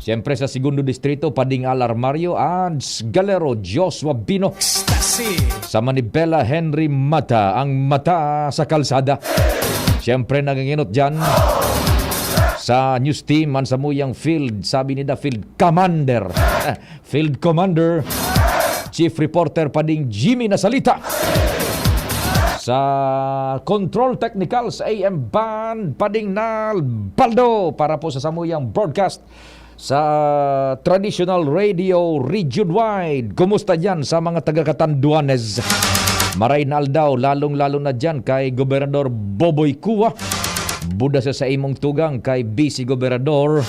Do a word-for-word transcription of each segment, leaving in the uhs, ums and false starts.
Siyempre sa Segundo Distrito, Pading Al Armario, Ads Galero, Joshua Bino. Sa Manibela, Henry Mata, ang mata sa kalsada. Siyempre, nanginginot dyan sa news team, ang samuyang field, sabi ni The Field Commander. Field Commander, Chief Reporter Pading Jimmy Nasalita. Sa Control Technical sa A M Band, Pading Nal Baldo para po sa samuyang broadcast sa Traditional Radio Region Wide. Kumusta dyan sa mga taga Catanduanes? Maray na aldaw, lalong-lalo na dyan kay Gobernador Boboy Cua. Buda sa saimong tugang kay Vice Gobernador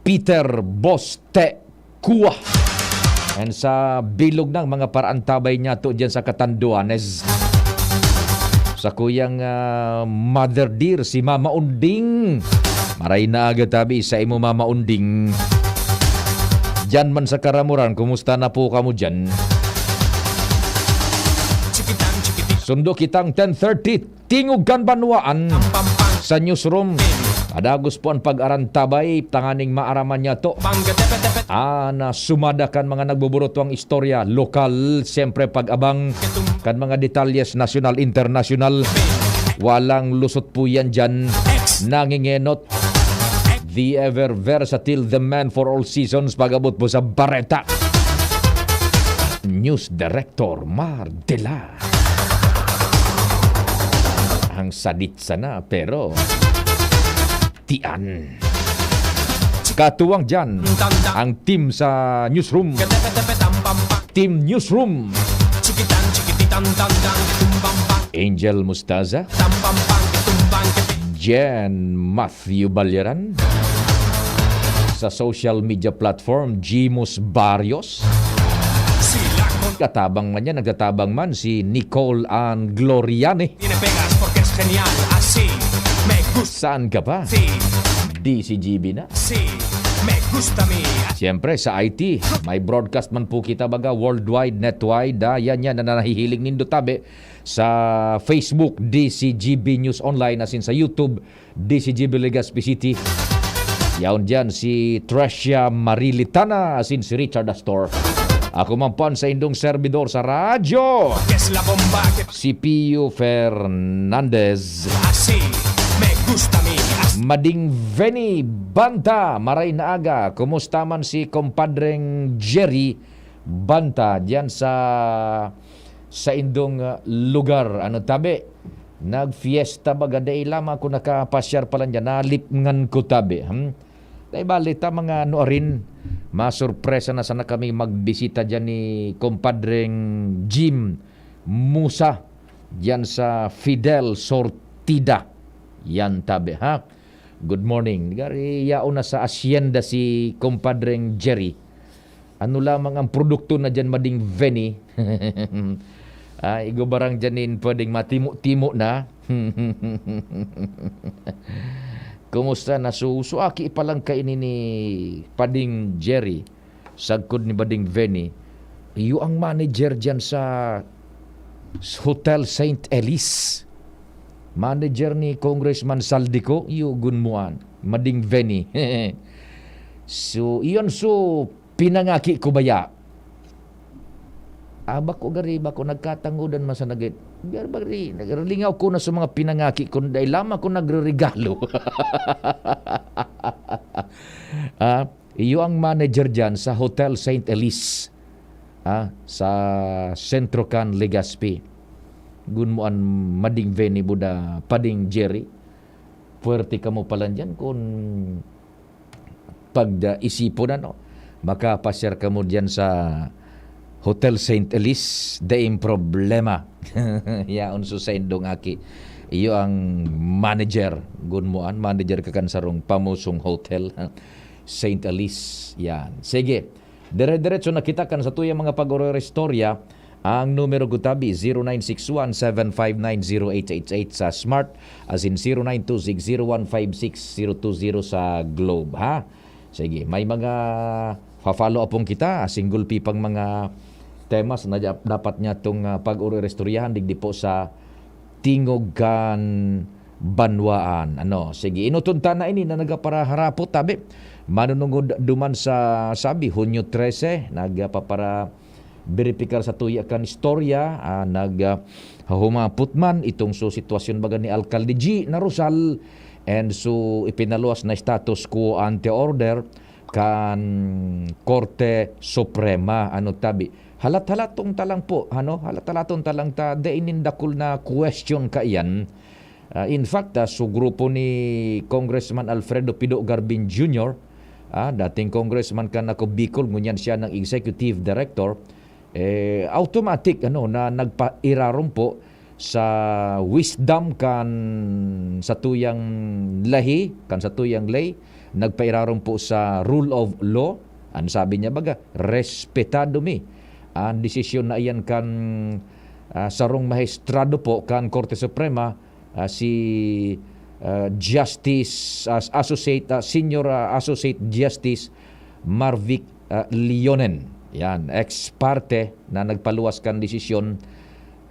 Peter Boste Cua. And sa bilog ng mga paraantabay niya to dyan sa Catanduanes. Sa kuyang ah, mother dear, si Mama Unding. Maray na aga tabi sa imo, Mama Unding. Diyan man sa Karamuran, kumusta na po kamo dyan? Sundo kitang ten thirty, Tingog kan Banwaan sa newsroom. Padagos po ang pag-arantabay, tanganing maaraman niya to. Ah, na sumada kan mga nagbuburutwang istorya, lokal, siyempre pag-abang kan mga detalyes, nasyonal, internasyonal. Walang lusot po yan dyan. Nangingenot. The ever versatile, the man for all seasons, pag-abot po sa bareta. News Director Mar Dela. Ang sadit sana, pero tian. Katuwang dyan, ang team sa newsroom. Team Newsroom. Angel Mustaza. Jen Matthew Balyaran. Sa social media platform, Jimus Barrios. Katabang man yan, nagtatabang man si Nicole Ann Gloriani. Saan ka pa? D C G B na. Siyempre, sa I T, may broadcast man po kita, baga, worldwide, netwide. Ah, yan, yan, na nahihiling nindo tabi sa Facebook, D C G B News Online, asin sa YouTube, D C G B Legazpi City. Yaon dyan si Trecia Marilitana asin si Richard Astor. Ako man po ang saindong servidor sa radyo, si Pio Fernandez. Mading Veni Banta, maray na aga. Kumusta man si Compadreng Jerry Banta diyan sa saindong, ah, lugar? Ano tabi? Nagfiesta baga, dai lamang ako nakapasyar pa lang diyan. Nalipngan ko tabi. Hmm? Dai bali ta mga nuarin, masurpresa na sana kami magbisita diyan ni Compadreng Jim Musa diyan sa Fidel Sortida. Yan tabi, ha? Good morning. Gari, yaon na sa asyenda si Compadreng Jerry. Ano lamang ang produkto na diyan, Mading Veni? Ah, igo barang diyan nin pwedeng matimo-timo na. Kumusta na? So, so aki pa lang kaini ni Pading Jerry, sagkod ni Mading Veni. Iyo ang manager diyan sa Hotel Saint Elise. Manager ni Congressman Saldico, iyo gunmuan, Mading Veni. So, iyon, so, pinangaki ko baya? Ah, bako gari, bako nagkatangodan man sa nagit. Gari, gari, nagrilingaw ko na sa mga pinangaki ko, dai lamang ko nagreregalo. Ah, iyo ang manager diyan sa Hotel Saint Elise, ah, sa Centro Can, Legazpi. Gunmuan, Mading Veni, buda Pading Jerry. Puwerte kamo pa lang diyan kun pag, ah, isipon, ano, makapasyar kamo diyan sa Hotel Saint Elise, daing problema. Yaon so saindong aki. Iyo ang manager, gunmuan, manager ka kan sarong pamosong hotel, Saint Elise. Yan. Sige. Dire-diretso na kita kan satuyang mga pag-ororistorya. Ang numero ko tabi, zero nine six one, seven five nine, zero eight eight eight sa Smart, asin zero nine two six, zero one five six, zero two zero sa Globe, ha? Sige, may mga fa-follow upon kita, single pi pang mga temas na dap-, dapat niya tong, ah, pag-ororistoryahan digdi po sa Tingog kan banwaan. Ano, sige, inutod ta na ini na nagaparaharapot, tabi. Manunungod duman sa, sabi, Hunyo trese, nagpapara-, beripikar sa tuya kan istorya, ah, nag, ah, humapot man itong so sitwasyon baga ni Alkalde G na Rosal, and so ipinaluwas na status quo ante order kan Korte Suprema. Ano, tabi? Halat-halaton ta lang po, ano? Halat-halaton ta lang ta, dai nin dakul na question kaiyan. Ah, in fact, ah, so grupo ni Congressman Alfredo Pido Garbin Junior, ah, dating congressman kan ako Bicol, ngunyan siya ng executive director, eh, automatic, ano, na nagpairarom po sa wisdom kan satuyang lahi, kan satuyang lay, nagpairarom po sa rule of law. Ang sabi niya baga, "Respetado mi." Ang desisyon na iyan kan, ah, sarong mahistrado po kan Korte Suprema, ah, si, ah, Justice, ah, Associate, ah, Senior, ah, Associate Justice Marvic, ah, Leonen. Yan, ex parte na nagpaluwas kan desisyon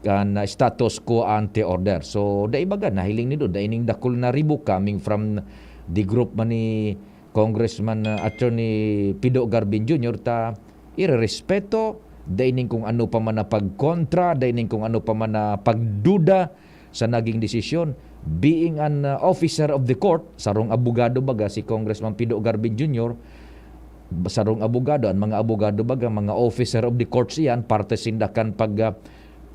kan, ah, status quo ante order. So, dai baga, nahiling nindo, dai ning dakul na ribok coming from the group man ni Congressman, ah, Attorney Pido Garbin Junior, ta irerespeto, dai ning kung ano pa man na pagkontra, dai ning kung ano pa man na pagduda sa naging desisyon. Being an, ah, officer of the court, sarong abogado baga si Congressman Pido Garbin Junior, sarong abogado, ang mga abogado baga, mga officer of the courts iyan, parte sinda kan pag, ah,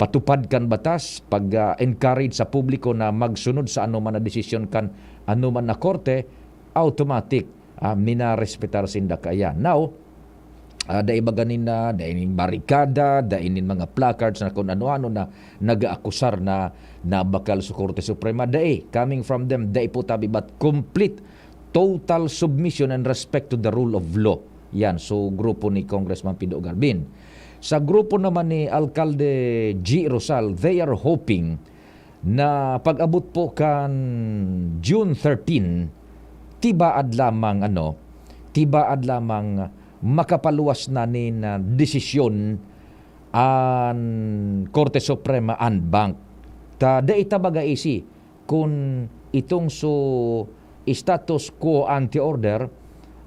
patupad kan batas, pag, ah, encourage sa publiko na magsunod sa anoman na desisyon kan anoman na korte, automatic, ah, minarespetar sinda kaiyan. Now, ah, dai ba ganin na, dai ning barikada, dai nin mga placards na kung ano-ano na nag-aakusar na nabakal sa Korte Suprema. Dai, coming from them, dai po tabi, but complete, total submission and respect to the rule of law. Yan, so grupo ni Congressman Pido Garbin. Sa grupo naman ni Alkalde G Rosal, they are hoping na pag-abot po kan June thirteen, tibaad lamang, ano, tibaad lamang makapaluwas na nin, ah, desisyon an Korte Suprema en banc. Ta dai ta baga isi kun itong so status quo ante order,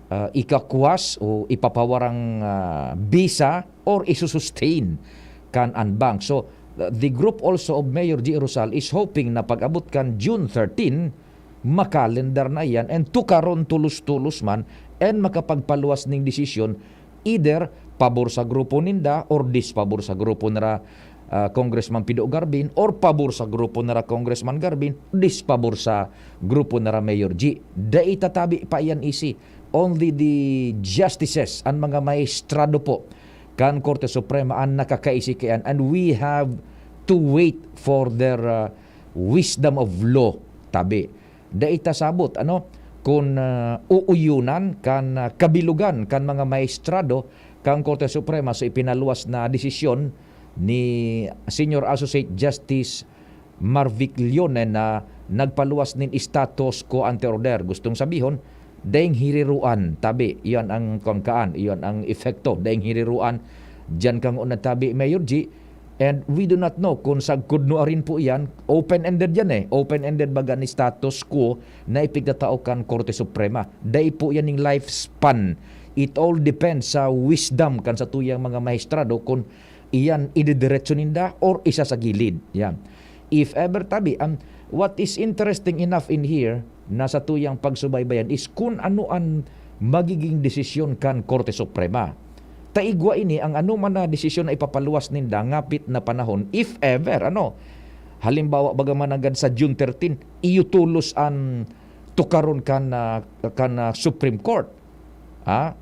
ah, ikakwas o ipapawarang, ah, bisa or isusustain kan en banc. So, the group also of Mayor G Rosal is hoping na pag-abot kan June thirteen, makalendar na iyan and tukaron tulos-tulos man and makapagpaluwas ning desisyon, either pabor sa grupo ninda or dispabor sa grupo nira, ah, Congressman Pido Garbin, or pabor sa grupo nira Congressman Garbin, dispabor sa grupo nira Mayor G. Dai tatabi pa iyan isi. Only the justices, an mga maestrado po kan Korte Suprema, an nakakaisi kaiyan, and we have to wait for their, ah, wisdom of law, tabi. Dai ta sabot, ano, kun, ah, uuyonan kan, ah, kabilogan kan mga maestrado kan Korte Suprema sa ipinaluwas na desisyon ni Senior Associate Justice Marvic Leone na nagpaluwas nin status quo ante order. Gustong sabihon, daing hiriruan, tabi, iyan ang kangkaan, iyan ang epekto, daing hiriruan, diyan kang una tabi, Mayor G, and we do not know kung sagkod nuarin po iyan, open-ended yan eh, open-ended baga ni status quo na ipigtatao kan Korte Suprema. Dai po yan ning lifespan. It all depends sa wisdom kan satuyang mga maestrado kung iyan ididiretso ninda or isasagilid. Yan. If ever, tabi, ang what is interesting enough in here na satuyang pagsubaybayan is kun ano an magiging desisyon kan Korte Suprema. Ta igwa ini, ang anoman na desisyon na ipapaluwas ninda ngapit na panahon, if ever, ano, halimbawa, baga man nanggad sa June thirteen, iyo tolos an tukaron kan, ah, kan, ah, Supreme Court. Ha?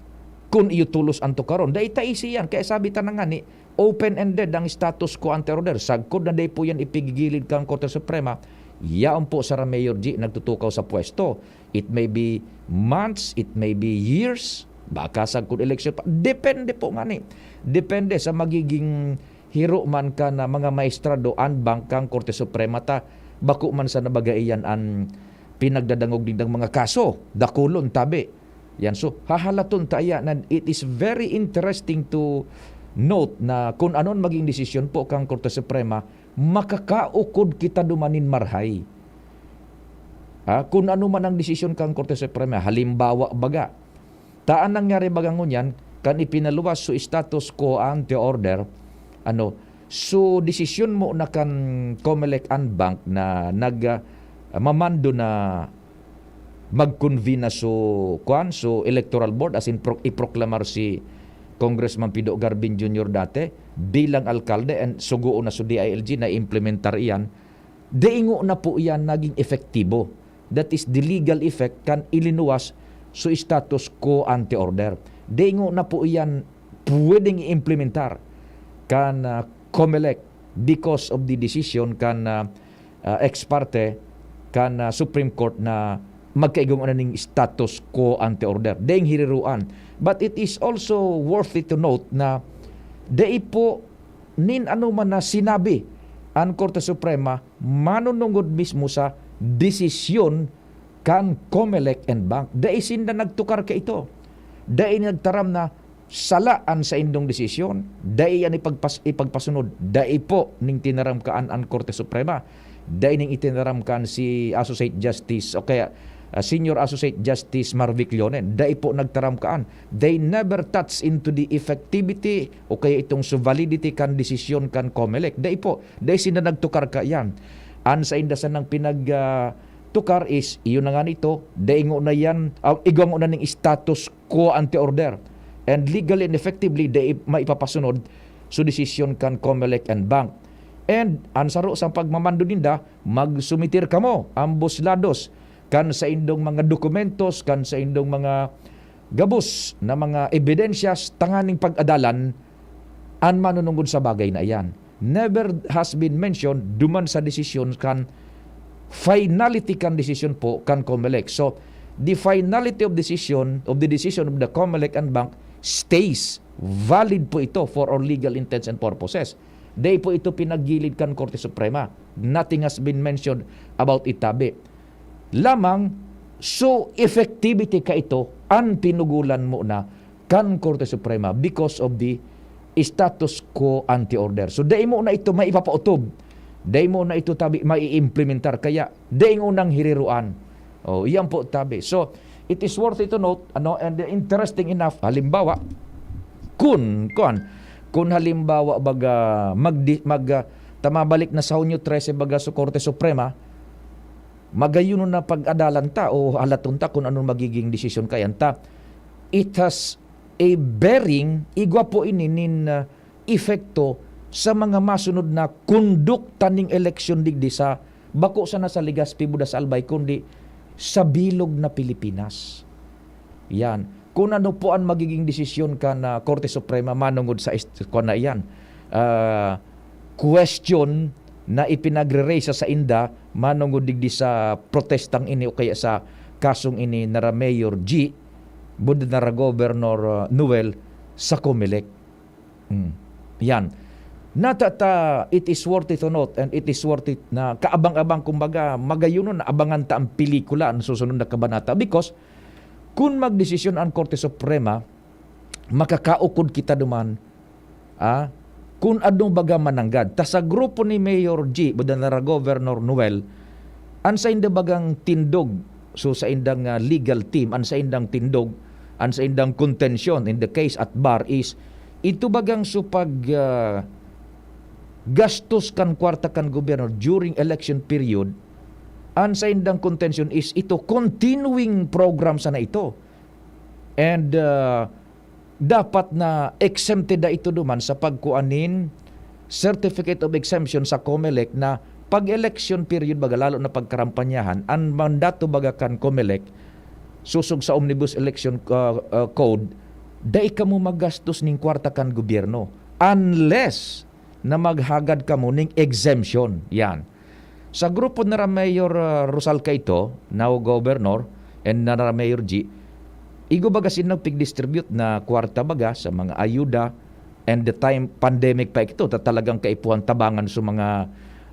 Kun iyo tolos an tukaron, dai ta isi yan. Kaya sabi ta na ngani, open-ended ang status quo ante order. Sagkod na dai po yan ipigigilid kan Korte Suprema, yaon po sara Mayor G nagtutukaw sa pwesto. It may be months, it may be years, baka sagkod eleksyon pa. Depende po ngani. Depende sa magiging hiro man kan mga maestrado en banc kan Korte Suprema ta bako man sana baga iyan an pinagdadangog nindang mga kaso. Dakulon, tabi. Yan. So, hahalaton ta iyan. And it is very interesting to note na kun anon maging desisyon po kan Korte Suprema, makakaukod kita duman nin marhay. Ah, kun ano man ang desisyon kan Korte Suprema, halimbawa baga, ta an nangyari baga ngunyan, kan ipinaluwas so status quo ante order, ano, so desisyon mo na kan Comelec and Bank na nag, ah, mamando na mag-convene na so, kwan, so electoral board, as in pro-, iproklamar si Congressman Pido Garbin Junior dati bilang alkalde and sugoon na so D I L G na implementar iyan, dai ngona po iyan naging epektibo. That is the legal effect kan ilinuwas so status quo ante order. Dai ngona po iyan pwedeng i-implementar kan, ah, Comelec because of the decision kan, ah, ah, ex parte kan, ah, Supreme Court na magkaigwa ngona ning status quo ante order. Daing hiriruan. But it is also worthy to note na dai po nin anoman na sinabi an Korte Suprema manunungod mismo sa desisyon kan Comelec and Bank. Dai sinda nagtukar kaito. Dai nagtaram na sala an saindong desisyon. Dai yan ipagpas-, ipagpasunod. Dai po ning tinaram kaan an Korte Suprema. Dai ning itinaram kaan si Associate Justice o kaya, ah, Senior Associate Justice Marvic Leonen. Dai po nagtaram kaan. They never touch into the effectivity o kaya itong so validity kan desisyon kan Comelec. Dai po. Dai sinda nagtukar kaiyan. An sainda sanang pinag, ah, tukar is, iyo na nga nito, dai ngona yan, ah, igwa ngona ning status quo ante order. And legally and effectively, dai maipapasunod so desisyon kan Comelec and Bank. And an saro sa pagmamando ninda, magsumitir kamo, ambos lados, kan saindong mga dokumentos, kan saindong mga gabos na mga ebidensyas tanganing pag-adalan an manunungod sa bagay na iyan. Never has been mentioned duman sa desisyon kan finality kan desisyon po kan Comelec. So, the finality of decision, of the decision of the Comelec and Bank stays valid po ito for all legal intents and purposes. Dai po ito pinaggilid kan Korte Suprema. Nothing has been mentioned about it tabi. Lamang, so effectivity kaito an pinugulan mo na kan Korte Suprema because of the status quo ante order. So, dai mo na ito maipapaotob. Dai mo na ito tabi maiimplementar. Kaya, dai mo nang hiriruan. Oh, iyan po tabi. So, it is worthy to note, ano, and interesting enough, halimbawa, kun, kuan, kun halimbawa, baga, magdi-, mag, ah, ta mabalik na sa Hunyo trese, baga, sa Korte Suprema, magayon na pag-adalan ta o halaton ta kun anong magiging desisyon kayan ta. It has a bearing, igwa po ini nin, ah, epekto sa mga masunod na kondukta ning eleksyon digdi sa, bako sana sa Legazpi, Buda sa Albay, kundi sa bilog na Pilipinas. Yan. Kung ano po ang magiging desisyon kan, ah, Korte Suprema manungod sa ist-, kwan na iyan, ah, question na ipinagre-raise sa sainda manungod digdi sa protestang ini o kaya sa kasong ini nara Mayor G, bud nara Governor, ah, Noel sa Comelec. Hmm. Yan. Nata ta, it is worth it to note and it is worth it na kaabang-abang, kumbaga, magayon na abangan ta ang pelikula, ang susunod na kabanata. Because, kun magdesisyon ang Korte Suprema, makakaukod kita duman, ah, kun ano baga mananggad. Ta sa grupo ni Mayor G, buda nara Governor Noel, an sainda bagang tindog, so saindang, ah, legal team, an saindang tindog, an saindang kontensyon in the case at bar is, ito bagang so pag, ah, gastos kan kwarta kan gobyerno during election period, an saindang kontensyon is ito, continuing program sana ito. And, ah, dapat na exempted na ito duman sa pagkuha nin certificate of exemption sa Comelec na pag-election period baga, lalo na pagkarampanyahan, ang mandato baga kan Comelec, sosog sa Omnibus Election, ah, ah, Code, dai kamo maggastos nin kwarta kan gobyerno unless na maghagad kamo ning exemption. Yan. Sa grupo nira Mayor, ah, Rosal Caito, now Governor, and nara Mayor G, igo baga sinda nagpig-distribute na kwarta baga sa mga ayuda, and the time pandemic pa ito, ta talagang kaipuhan tabangan sa mga,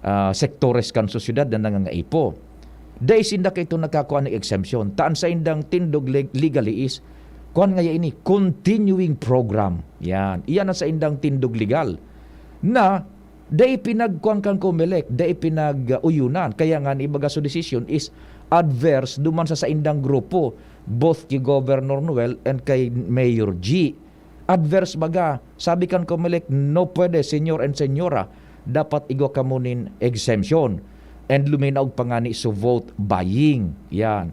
ah, sektores kan sosyedad na nangangaipo. Dai sinda kaito nakakua ning exemption. Ta an saindang tindog leg-, legally is, kuwan ngaya ini, continuing program. Yan. Iyan ang saindang tindog legal. Na dai pinagkuan kan Comelec, dai pinag-uyunan. Kaya nga, ibaga so desisyon is adverse duman sa saindang grupo, both ki Governor Noel and kay Mayor G. Adverse baga, sabi kan Comelec, "No pwede, senyor and senyora, dapat igwa kamo nin exemption." And luminaog pa ngani, so vote buying. Yan.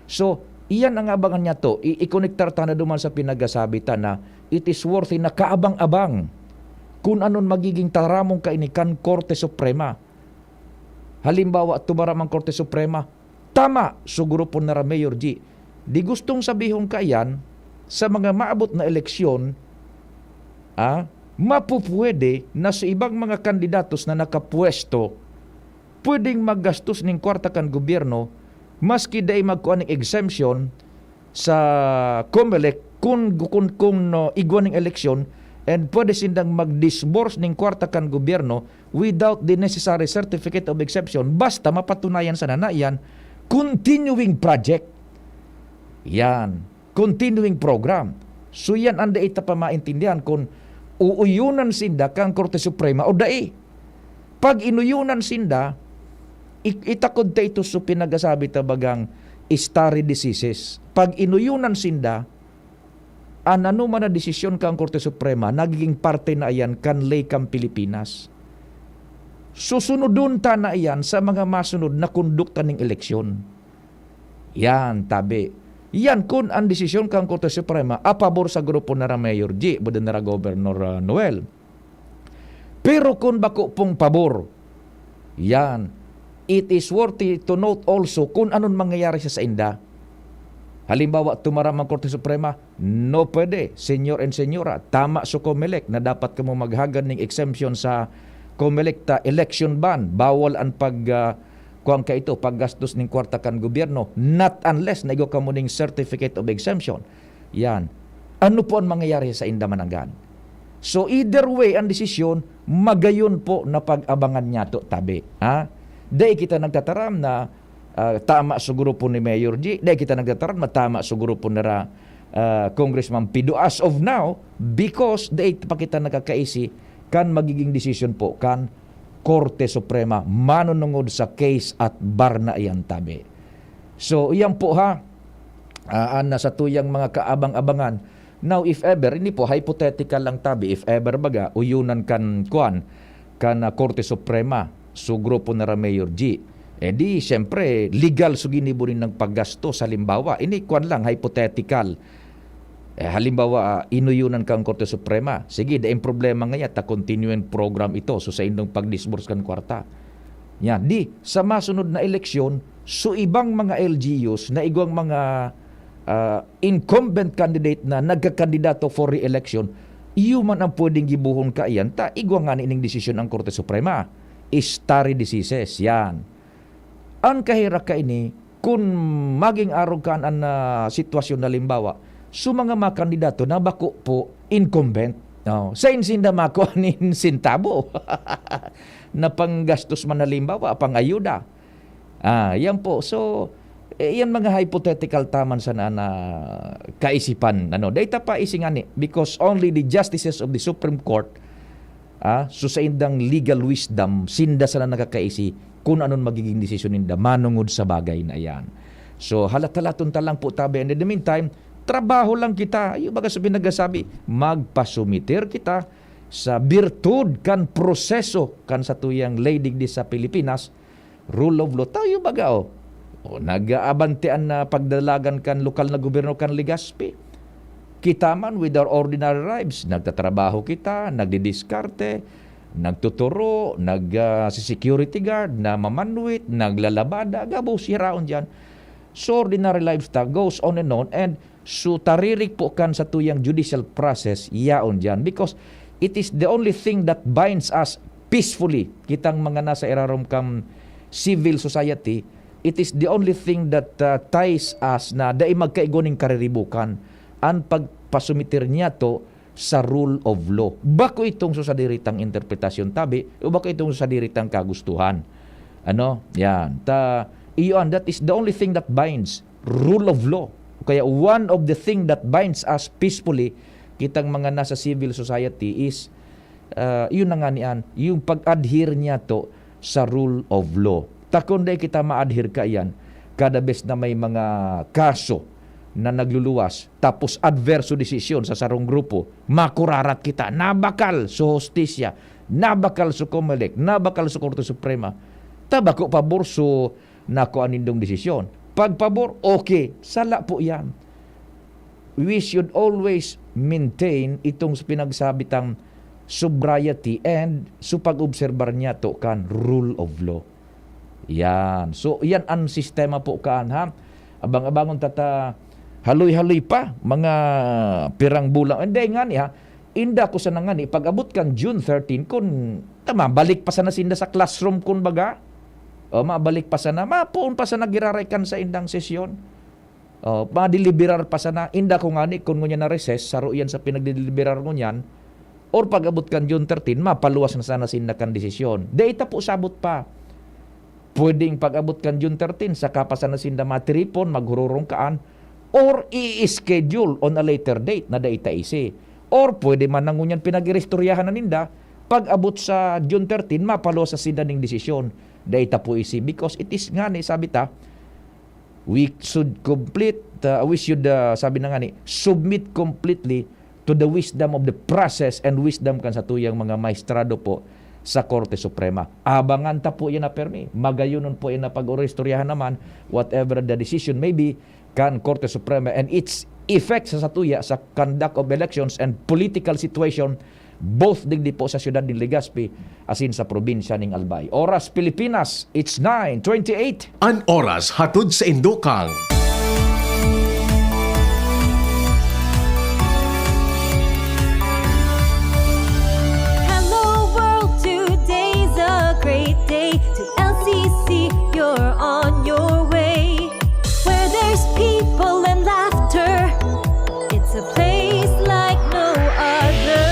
So, iyan ang abangan niya to. I-, ikonektar ta na duman sa pinagasabi ta na it is worthy na kaabang-abang kun anon magiging taramon kaini kan Korte Suprema. Halimbawa, tumaram ang Korte Suprema, tama, so grupo na ra Mayor G. Di gustong sabihon kaiyan, sa mga maabot na eleksyon, ah, mapupwede na sa ibang mga kandidatos na nakapwesto, pwedeng maggastos ning kwarta kan gobyerno, maski dai magkuha ning exemption sa Comelec, kun, kun, kun, no, igwa ning eleksyon, and pwede sindang mag-disburse ning kwarta kan gobyerno without the necessary certificate of exemption, basta mapatunayan sana na iyan continuing project. Yan, continuing program. So, yan ang dai ta pa maintindihan kung uuyunan sinda kan Korte Suprema o dai. Pag inuyunan sinda, i-, itakod ta ito sa pinagasabi ta bagang stare decisis. Pag inuyunan sinda, an anoman na desisyon kan Korte Suprema, nagiging parte na iyan kan ley kan Pilipinas. Susunodon ta na iyan sa mga masunod na kondukta ning eleksyon. Yan, tabi. Yan kun an desisyon kan Korte Suprema a pabor sa grupo na ra Mayor G, budi na ra Governor, ah, Noel. Pero kun bako pong pabor, yan, it is worthy to note also kun anon mangyayari sa sainda. Halimbawa, tumaram ang Korte Suprema, "No pwede, senyor and senyora, tama so Comelec na dapat kamo maghagad ning exemption sa Comelec ta election ban, bawal an pag, ah, kuwan kaito, paggastos ning kwarta kan gobyerno, not unless na igwa kamo ning certificate of exemption." Yan. Ano po ang mangyayari sa sainda mananggad? So, either way, ang desisyon, magayon po na pag-abangan niyato, tabi. Ha? Dai kita nagtataram na, ah, tama sa grupo ni Mayor G, dai kita nagtataram na tama sa grupo nira, ah, Congressman Pido as of now, because dai pa kita nakakaisi kan magiging desisyon po kan Korte Suprema manunungod sa case at bar na iyan, tabi. So, iyan po ha, ah, an sa tuyang mga kaabang-abangan. Now, if ever, ini po, hypothetical lang tabi, if ever baga, uyunan kan, kuan, kan, ah, Korte Suprema, so grupo na ra Mayor G. Eh di, siyempre, legal so ginibo nin nagpagasto, halimbawa. Ini, kuan lang, hypothetical. Eh, halimbawa, ah, inuyunan kan Korte Suprema. Sige, daing problema ngaya ta continuing program ito, so saindong pag-disburse kan kwarta. Yan. Di, sa masunod na eleksyon, so ibang mga L G Us na igwang mga, ah, incumbent candidate na nagkakandidato for re-election, iyo man ang pwedeng gibohon kaiyan, ta igwa ngani ning desisyon ang Korte Suprema. Stare decisis, yan. An kaherak kaini, kun maging arog kan an, ah, sitwasyon, halimbawa, so mga makandidato na bako po incumbent, no? Sain sinda makua nin sentabo na panggastos man, halimbawa, pangayuda? Ah, yan po. So, eh, yan mga hypothetical taman sana na kaisipan, ano. Dai ta pa isi ngani, because only the justices of the Supreme Court, ah, so saindang legal wisdom, sinda sana nakakaisi kun anon magiging desisyon ninda manungod sa bagay na iyan. So, halat-halaton ta lang po tabi. And in the meantime, trabaho lang kita. Yung baga sa pinagasabi, magpasumiter kita sa birtud kan proseso kan satuyang ley digdi sa Pilipinas, rule of law. Tayo baga, oh. O, nag-aabante an, ah, pagdalagan kan lokal na gobyerno kan Legazpi. Kita man, with our ordinary lives, nagtatrabaho kita, nagdidiskarte, nagtuturo, nag, ah, si security guard, namamanwit, naglalabada, gabos, yaraon diyan. So, ordinary lives ta, goes on and on, and so, taririk po kan satuyang judicial process, yaon diyan. Because it is the only thing that binds us peacefully. Kitang mga nasa irarom kan civil society, it is the only thing that, uh, ties us na dai magkaigwa nin kariribukan. An pagpasumiter niyato sa rule of law. Bako itong so sadiri tang interpretasyon tabi, o bako itong so sadiri tang kagustuhan. Ano? Yan. Ta, iyon, that is the only thing that binds, rule of law. Kaya one of the thing that binds us peacefully, kitang mga nasa civil society is, ah, yun na nga niyan, yung pag-adhere niyato sa rule of law. Ta kun dai kita ma-adhere kaiyan, kada bes na may mga kaso na nagluluwas, tapos adverso desisyon sa sarong grupo, makurarat kita, nabakal sa hustisya, nabakal sa Comelec, nabakal sa Korte Suprema. Ta bako pabor so nakuha nindong desisyon. Pag pabor, okay. Sala po yan. We should always maintain itong pinagsabi tang sobriety and so pag-obserbar niya to kan rule of law. Yan. So, yan ang sistema po kaan, ha? Abang-abangon tata, haloy-haloy pa, mga pirang bulan. Hindi nga ni, ha? Inda ko sana nga ni, pag-abot kan June thirteen, kun ta, mabalik pa sana sinda sa classroom, kun baga. O, mabalik pa sana, mapoon pa sana giraray kan sa indang sesyon. O, madeliberar pa sana. Inda ko nga ni, kun ngunyan na recess, saro yan sa pinagdedeliberar ngunyan, or pag-abot kan June thirteen, mapaluwas na sana sinda kan desisyon. Dai ta po sabot pa. Pwedeng pag-abot kan June thirteen, saka pa sana sinda matiripon, maghururungkaan, or i-schedule on a later date na dai ta isi. Or pwede man na ngunyan pinag-iristoryahan na ninda, pag-abot sa June thirteen, mapaluwas na sinda ning desisyon. Dai ta po isi because it is nga ni, sabi ta, we should complete, uh, we should, uh, sabi na nga ni, submit completely to the wisdom of the process and wisdom kan satuyang mga maestrado po sa Korte Suprema. Abangan ta po yan na permi. Magayonon po yan na pag-oristoryahan naman, whatever the decision may be, kan Korte Suprema and its effect sa satuya sa conduct of elections and political situation, both digdi po sa siyudad nin Legazpi asin sa probinsya ning Albay. Oras Pilipinas, it's nine twenty-eight. An oras hatod sa indokang. Hello world, today's a great day. To L C C, you're on your way. Where there's people and laughter, it's a place like no other.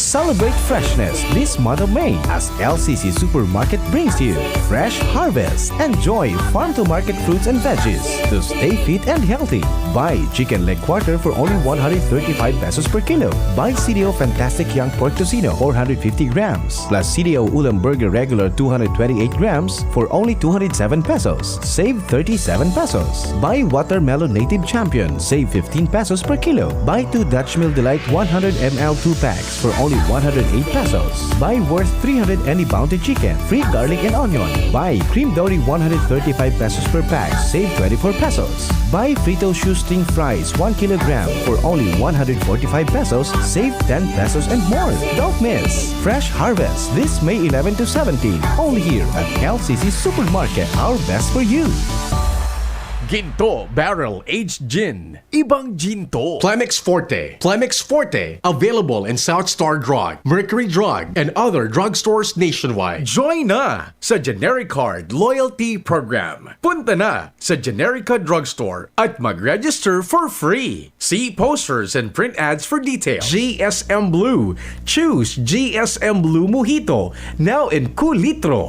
Celebrate freshness this month of May as L C C Supermarket brings you Fresh Harvest. Enjoy farm-to-market fruits and veggies to stay fit and healthy. Buy chicken leg quarter for only one hundred thirty-five pesos per kilo. Buy C D O Fantastic Young Pork Tocino, four hundred fifty grams, plus C D O Ulam Burger Regular, two hundred twenty-eight grams, for only two hundred seven pesos. Save thirty-seven pesos. Buy Watermelon Native Champion, save fifteen pesos per kilo. Buy two Dutch Mill Delight one hundred M L two packs for only one hundred eight pesos. Buy worth three hundred any Bounty Chicken, free garlic and onion. Buy Cream Dory one hundred thirty-five pesos per pack, save twenty-four pesos. Buy Frito Shoestring Fries one kilogram for only one hundred forty-five pesos, save ten pesos and more. Don't miss Fresh Harvest this May eleven to seventeen, only here at L C C Supermarket, our best for you. Ginto Barrel Aged Gin. Ibang Ginto. Plemex Forte. Plemex Forte. Available in South Star Drug, Mercury Drug, and other drugstores nationwide. Join na sa Generic Card Loyalty Program. Punta na sa Generica Drugstore at mag-register for free. See posters and print ads for details. G S M Blue. Choose G S M Blue Mojito. Now in kulitro.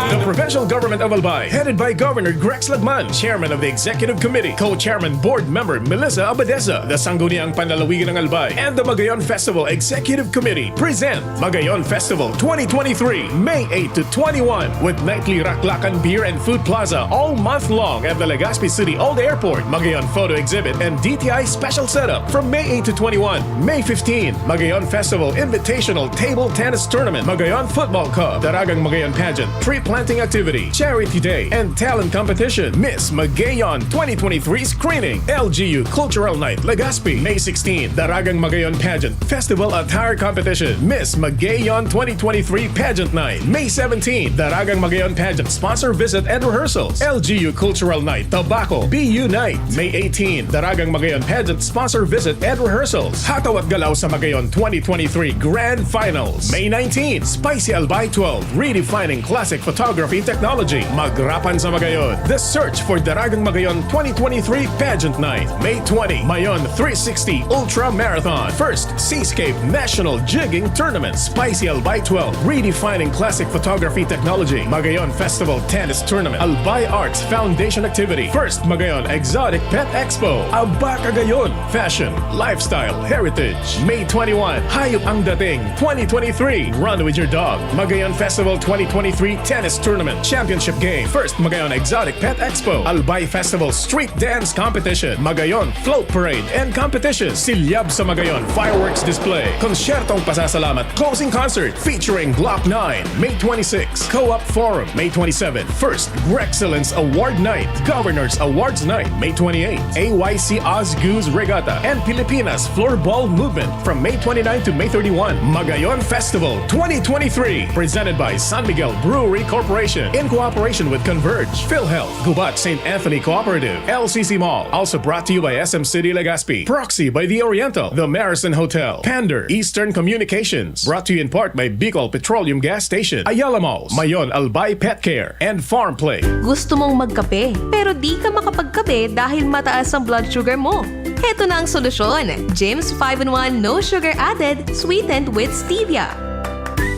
The Provincial Government of Albay, headed by Governor Grex Lagman, Chairman of the Executive Committee, Co-Chairman Board Member Melissa Abadesa, the Sangguniang Panlalawigan ng Albay, and the Magayon Festival Executive Committee, present Magayon Festival twenty twenty-three, May eight to twenty-one, with nightly Raklakan Beer and Food Plaza all month long at the Legazpi City Old Airport, Magayon Photo Exhibit, and D T I Special Setup from May eight to twenty-one. May fifteen, Magayon Festival Invitational Table Tennis Tournament, Magayon Football Cup, Daragang Magayon Pageant, Tree Planting Activity, Charity Day, and Talent Competition, Miss Magayon twenty twenty-three Screening, L G U Cultural Night, Legazpi, May sixteen, Daragang Magayon Pageant, Festival Attire Competition, Miss Magayon twenty twenty-three Pageant Night, May seventeen, Daragang Magayon Pageant Sponsor Visit and Rehearsals, L G U Cultural Night, Tabaco, B U Night, May eighteen, Daragang Magayon Pageant Sponsor Visit and Rehearsals, Hataw at Galaw sa Magayon twenty twenty-three Grand Finals, May nineteen, Spicy Albay twelve, Redefining Classic Photography, Photography Technology, Magrapan sa Magayon. The Search for Daragang Magayon twenty twenty-three Pageant Night, May twenty, Mayon three sixty Ultra Marathon, First Seascape National Jigging Tournament, Spicy Albay twelve, Redefining Classic Photography Technology, Magayon Festival Tennis Tournament, Albay Arts Foundation Activity, First Magayon Exotic Pet Expo, Aba Kagayon, Fashion, Lifestyle, Heritage, May twenty-one, Hayop ang Dating twenty twenty-three, Run with Your Dog, Magayon Festival twenty twenty-three Tennis Tournament Championship Game, First Magayon Exotic Pet Expo, Albay Festival Street Dance Competition, Magayon Float Parade and Competition, Silyab sa Magayon Fireworks Display, Konsyertong Pasasalamat Closing Concert featuring Glock nine, May twenty-six, Co-op Forum, May twenty-seven, First Excellence Award Night, Governor's Awards Night, May twenty-eight, A Y C Oz Goose Regatta, and Pilipinas Floorball Movement from May twenty-nine to May thirty-one, Magayon Festival twenty twenty-three, presented by San Miguel Brewery Corporation, in cooperation with Converge, PhilHealth, Gubat Saint Anthony Cooperative, L C C Mall, also brought to you by S M City Legazpi, Proxy by The Oriental, The Marison Hotel, Panda, Eastern Communications, brought to you in part by Bicol Petroleum Gas Station, Ayala Malls, Mayon Albay Pet Care, and Farm Play. Gusto mong magkape, pero di ka makapagkape dahil mataas ang blood sugar mo? Heto na ang solusyon, Jim's five-in-one No Sugar Added, sweetened with stevia.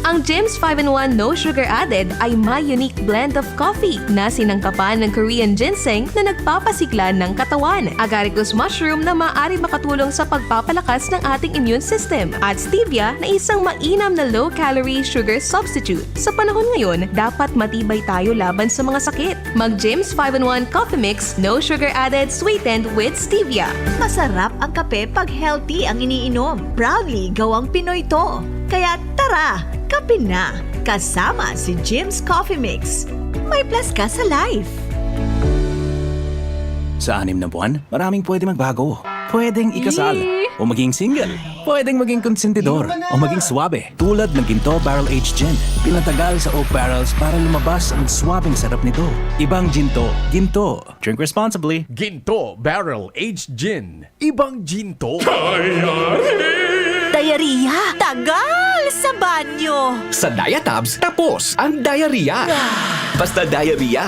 Ang Jim's five-in-one No Sugar Added ay may unique blend of coffee na sinangkapan ng Korean ginseng na nagpapasigla ng katawan, agaricus mushroom na maaari makatulong sa pagpapalakas ng ating immune system, at stevia na isang mainam na low-calorie sugar substitute. Sa panahon ngayon, dapat matibay tayo laban sa mga sakit. Mag Jim's five-in-one Coffee Mix, no sugar added, sweetened with stevia. Masarap ang kape pag healthy ang iniinom. Proudly, gawang Pinoy to. Kaya tara, kape na! Kasama si Jim's Coffee Mix. May plus ka sa life. Sa anim na buwan, maraming pwede magbago. Pwedeng ikasal, o maging single. Pwedeng maging konsentidor, o maging swabe. Tulad ng Ginto Barrel Aged Gin. Pinatagal sa oak barrels para lumabas ang swabeng sarap nito. Ibang Ginto, Ginto. Drink responsibly. Ginto Barrel Aged Gin. Ibang Ginto. Diarrhea? Tagal sa banyo! Sa Diatabs, tapos ang diarrhea. Basta diarrhea.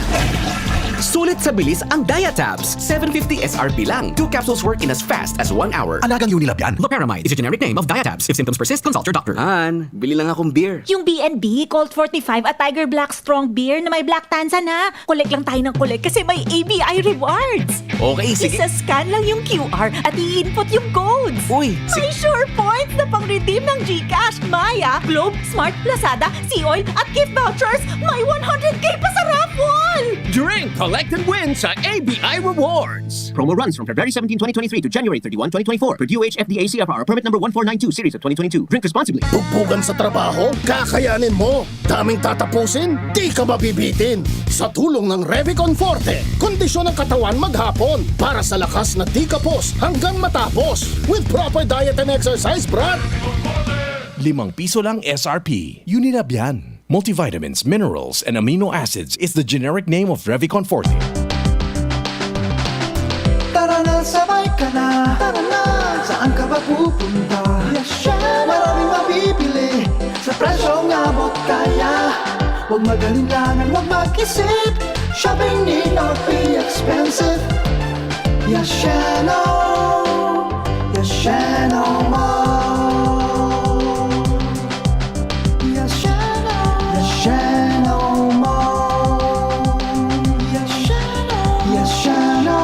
Sulit sa bilis ang Diatabs. Seven fifty S R P lang. Two capsules work in as fast as one hour. Alagang Unilab yan. Loperamide is a generic name of Diatabs. If symptoms persist, consult your doctor. Han, bili lang akong beer. Yung B N B, Colt forty-five at Tiger Black Strong Beer na may Black Tanzan, ha? Collect lang tayo ng collect kasi may A B I rewards. Okay, sige. Isa-scan lang yung Q R at i-input yung codes. Uy, si- May sure points na pang-redeem ng GCash, Maya, Globe, Smart, Lazada, Sea Oil at gift vouchers. May one hundred K pa sa raffle! Drink, collect, and win sa A B I Rewards! Promo runs from February seventeen, twenty twenty-three to January thirty-one, twenty twenty-four, per D O H F D A C F R permit number one four nine two series of twenty twenty-two. Drink responsibly. Bugbugan sa trabaho? Kakayanin mo! Daming tatapusin? Di ka mabibitin! Sa tulong ng Revicon Forte, kondisyon ng katawan maghapon para sa lakas na di kapos hanggang matapos. With proper diet and exercise, brad! Limang piso lang S R P. Unilab yan. Multivitamins, minerals, and amino acids is the generic name of Revicon Forte. Tara na, sabay ka na. Tara na, saan ka ba pupunta? Yes, syempre. Maraming mabibili sa presyong abot kaya. Huwag mag-alinlangan, huwag mag-isip. Shopping need not be expensive. Yasheno, Yasheno Mall. Yasheno, Yasheno Mall. Yasheno, Yasheno.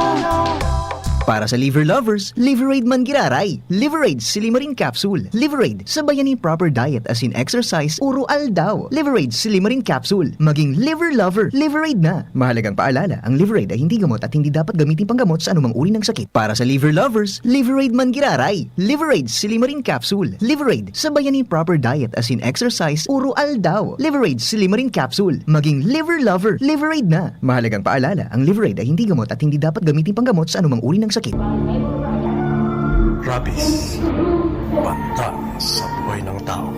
Para sa liver lovers, Liverade man giraray. Liverade Silimarin Capsule. Liverade, sabayan ni proper diet as in exercise, uro aldaw. Liverade Silimarin Capsule. Maging liver lover, Liverade na. Mahalagang paalala, ang Liverade ay hindi gamot at hindi dapat gamitin panggamot sa anumang uri ng sakit. Para sa liver lovers, Liverade man giraray. Liverade Silimarin Capsule. Liverade, sabayan ni proper diet as in exercise, uro aldaw. Liverade Silimarin Capsule. Maging liver lover, Liverade na. Mahalagang paalala, ang Liverade ay hindi gamot at hindi dapat gamitin panggamot sa anumang uri ng sakit. Rabies. Banta sa buhay ng tao.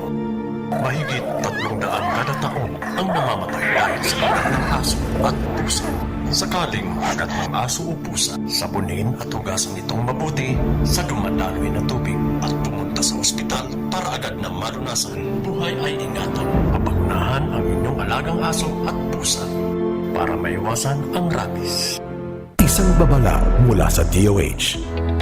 Mahigit tatlong daan kada taon ang namamatay dahil sa anak ng aso at pusa. Sakaling magkagat ng aso o pusa, sabunin at hugasan itong mabuti sa dumadaloy na tubig at pumunta sa ospital para agad na malunasan. Buhay ay ingatan. Papagunahan ang inyong alagang aso at pusa para maiwasan ang rabies. Isang babala mula sa D O H.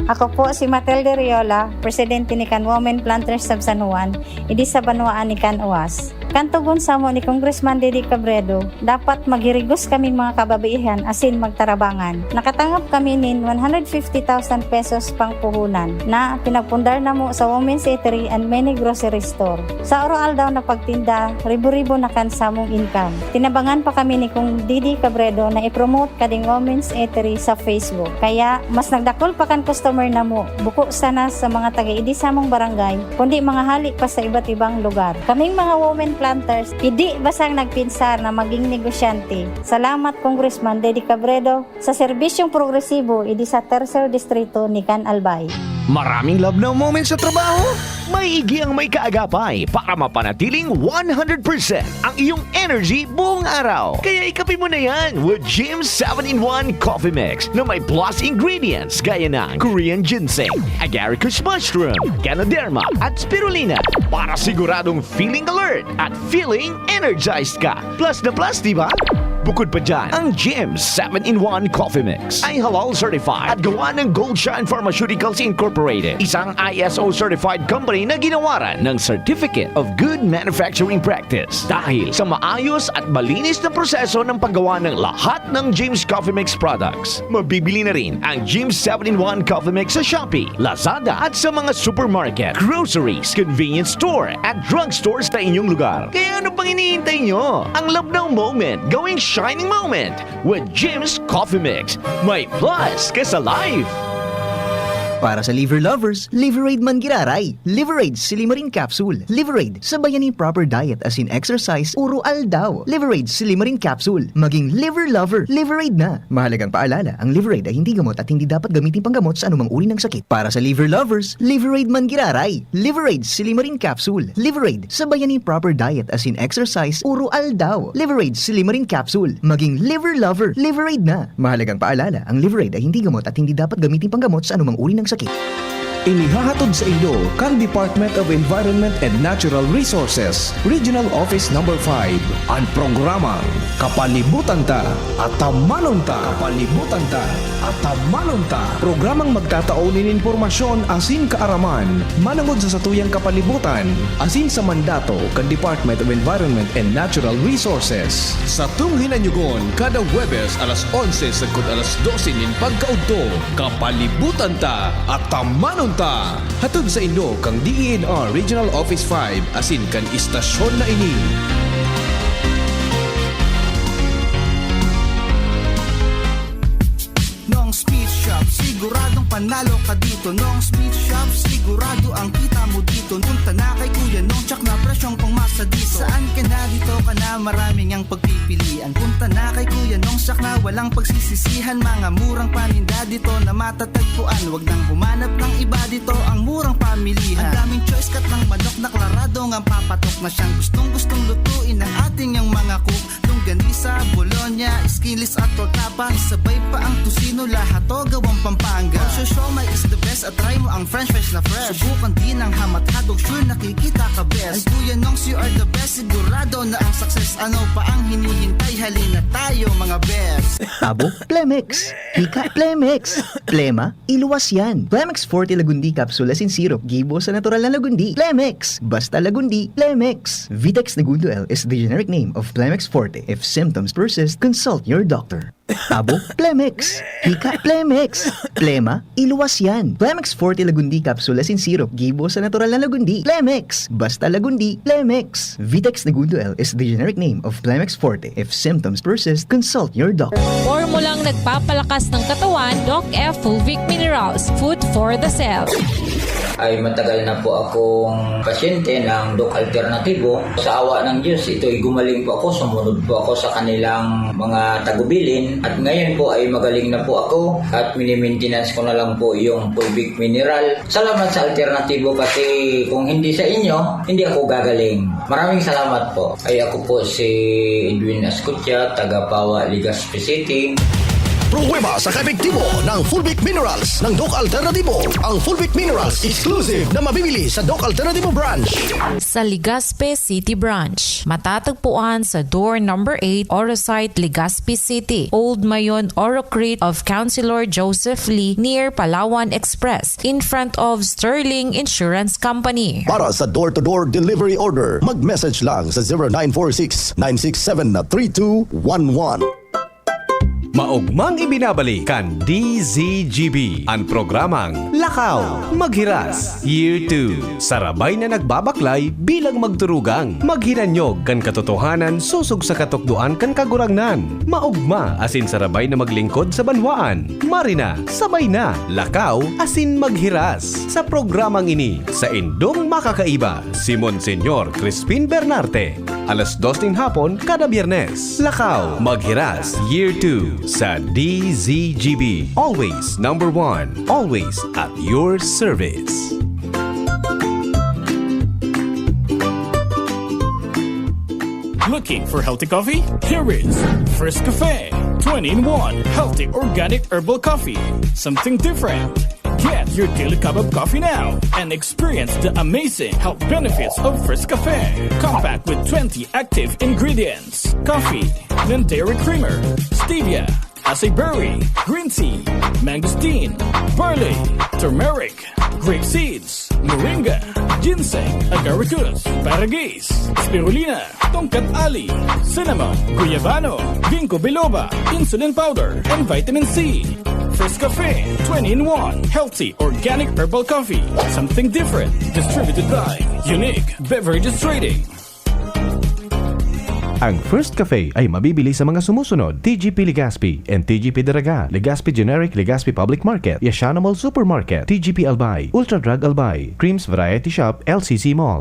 Ako po si Matilde Riola, presidente ni kan Women Planters sa San Juan, idi sa banwaan ni kan Uas. Kan tugon samo ni Congressman Didi Cabredo, dapat maghirigos kaming mga kababaihan asin magtarabangan. Nakatangap kami nin one hundred fifty thousand pesos pangpuhunan na pinagpundar namo sa Women's Eatery and Mini Grocery Store. Sa oro-aldaw na pagtinda, ribo-ribo na kan samong income. Tinabangan pa kami ni Kong Didi Cabredo na i-promote kading Women's Eatery sa Facebook. Kaya, mas nagdakul pa kan customer namo, buko sana sa mga taga-idi samong barangay, kundi mga hali pa sa iba't ibang lugar. Kaming mga women planters, idi basang nagpinsar na maging negosyante. Salamat, Congressman Dede Cabredo, sa serbisyong progresibo idi sa Tercer Distrito ni kan Albay. Maraming love now moments sa trabaho? Maigi ang may kaagapay para mapanatiling one hundred percent ang iyong energy buong araw. Kaya ikape mo na yan with Jim seven-in-one Coffee Mix na may plus ingredients gaya ng Korean ginseng, agaricus mushroom, ganoderma, at spirulina para siguradong feeling alert at feeling energized ka. Plus na plus, di ba? Bukod pa dyan, ang Jim seven-in-one Coffee Mix ay halal certified at gawa ng Gold Shine Pharmaceuticals Incorporated, isang I S O certified company na ginawaran ng Certificate of Good Manufacturing Practice. Dahil sa maayos at malinis na proseso ng paggawa ng lahat ng Jim's Coffee Mix products, mabibili na rin ang Jim's seven-in-one Coffee Mix sa Shopee, Lazada at sa mga supermarket, groceries, convenience store at drugstores sa inyong lugar. Kaya ano pang hinihintay nyo? Ang love now moment, gawing shining moment with Jim's Coffee Mix. May plus ka sa life! Para sa liver lovers, Liveraid man giraray. Liveraid Silimarin Capsule. Liveraid, sabayan ni proper diet asin exercise oro-aldaw. Liveraid Silimarin Capsule. Maging liver lover, Liveraid na. Mahalagang paalala, ang Liveraid ay hindi gamot at hindi dapat gamitin panggamot sa anumang uri ng sakit. Para sa liver lovers, Liveraid man giraray. Liveraid Silimarin Capsule. Liveraid, sabayan ni proper diet asin exercise oro-aldaw. Liveraid Silimarin Capsule. Maging liver lover, Liveraid na. Mahalagang paalala, ang Liveraid ay hindi gamot at hindi dapat gamitin panggamot sa anumang uri ng sakit. Inihahatod sa inyo kan Department of Environment and Natural Resources, Regional Office Number five, an programang Kapalibutan Ta, Atamanon Ta. Kapalibutan Ta, Atamanon Ta. Programang magtatao nin impormasyon asin kaaraman manongod sa satuyang kapalibutan asin sa mandato kan Department of Environment and Natural Resources. Satong hinanyogon kada Huwebes alas onse sagkod alas dose nin pagkaudto. Kapalibutan Ta, Atamanon Ta. Hatod sa inyo kan D E N R Regional Office five asin kan istasyon na ini. Nong's Meat Shop, siguradong panalo ka dito. Nong's Meat Shop, sigurado ang kita mo dito. Punta na kay Kuya Nong, tsak na presyong pangmasa dito. Saan ka na, dito ka na, maraming ang pagpipilian. Punta na kay Kuya Nong, tsak na, walang pagsisisihan. Mga murang paninda dito na matatagpuan. Wag nang humanap ng iba dito, ang murang pamilihan. Ang daming choice, cut ng manok na klarado nga papatok na siyang gustong-gustong lutuin ng ating yang mga cook. Longganisa, bologna, skinless at tortapa, sabay pa ang tocino, lahat to gawang Pampanga. Ang siomai is the best at try mo ang french fries na fresh. Subukan din ang ham at hotdog, sure nakikita ka best. Ang Kuya Nongs, you are the best, sigurado na ang success. Ano pa ang hinihintay? Halina tayo, mga best. Abo, Plemex. Hika, Plemex. Plema, iluwas yan. Plemex Forte Lagundi Capsule asin Syrup, gibo sa natural na lagundi. Plemex! Basta lagundi, Plemex! Vitex Negundo L is the generic name of Plemex Forte. If symptoms persist, consult your doctor. Abo, Plemex! Hika, Plemex! Plema, iluwas yan. Plemex Forte Lagundi Capsule asin Syrup, gibo sa natural na lagundi. Plemex! Basta lagundi, Plemex! Vitex Negundo L is the generic name of Plemex Forte. If symptoms persist, consult your doctor. Formulang nagpapalakas ng katawan, Doc F Fulvic Minerals, food for the cell. Ay matagal na po akong pasyente ng Doc Alternativo. Sa awa ng Diyos, ito'y gumaling po ako. Sumunod po ako sa kanilang mga tagubilin. At ngayon po ay magaling na po ako at minimintenance ko na lang po yung Fulvic Mineral. Salamat sa Alternativo kasi kung hindi sa inyo, hindi ako gagaling. Maraming salamat po. Ay ako po si Edwin Ascutia, taga Pawa, Legazpi City. Pruweba sa kaepektibo ng Fulvic Minerals ng Doc Alternativo. Ang Fulvic Minerals exclusive na mabibili sa Doc Alternativo Branch. Sa Legazpi City Branch. Matatagpuan sa door number eight, Orosite, Legazpi City, Old Mayon, Orocrit of Councilor Joseph Lee, near Palawan Express, in front of Sterling Insurance Company. Para sa door-to-door delivery order, mag-message lang sa zero nine four six, nine six seven, three two one one. Maogmang ibinabalik kan D Z G B an programang Lakaw, Maghiras, Year two. Sarabay na nagbabaklay bilang magturugang, maghinanyog kan katotohanan sosog sa katukdoan kan Kagurangnan. Maogma asin sarabay na maglingkod sa banwaan. Marina, sabay na, lakaw, asin maghiras. Sa programang ini, sa indong makakaiba, si Monsignor Crispin Bernarte. Alas dos nin hapon kada Biyernes. Lakaw, Maghiras, Year two sa D Z G B. Always number one. Always at your service. Looking for healthy coffee? Here is First Cafe, twenty-in-one healthy organic herbal coffee. Something different. Get your daily cup of coffee now and experience the amazing health benefits of First Cafe. Compact with twenty active ingredients: coffee, non-dairy creamer, stevia, acai berry, green tea, mangosteen, barley, turmeric, grape seeds, moringa, ginseng, agaricus, paragis, spirulina, tongkat ali, cinnamon, guyabano, ginkgo biloba, insulin powder, and vitamin C. First Cafe, twenty-in-one healthy organic herbal coffee. Something different. Distributed by Unique Beverages Trading. Ang First Cafe ay mabibili sa mga sumusunod: T G P Legazpi and T G P Daraga, Legazpi Generic, Legazpi Public Market, Yashana Mall Supermarket, T G P Albay, Ultra Drug Albay, Creams Variety Shop, L C C Mall.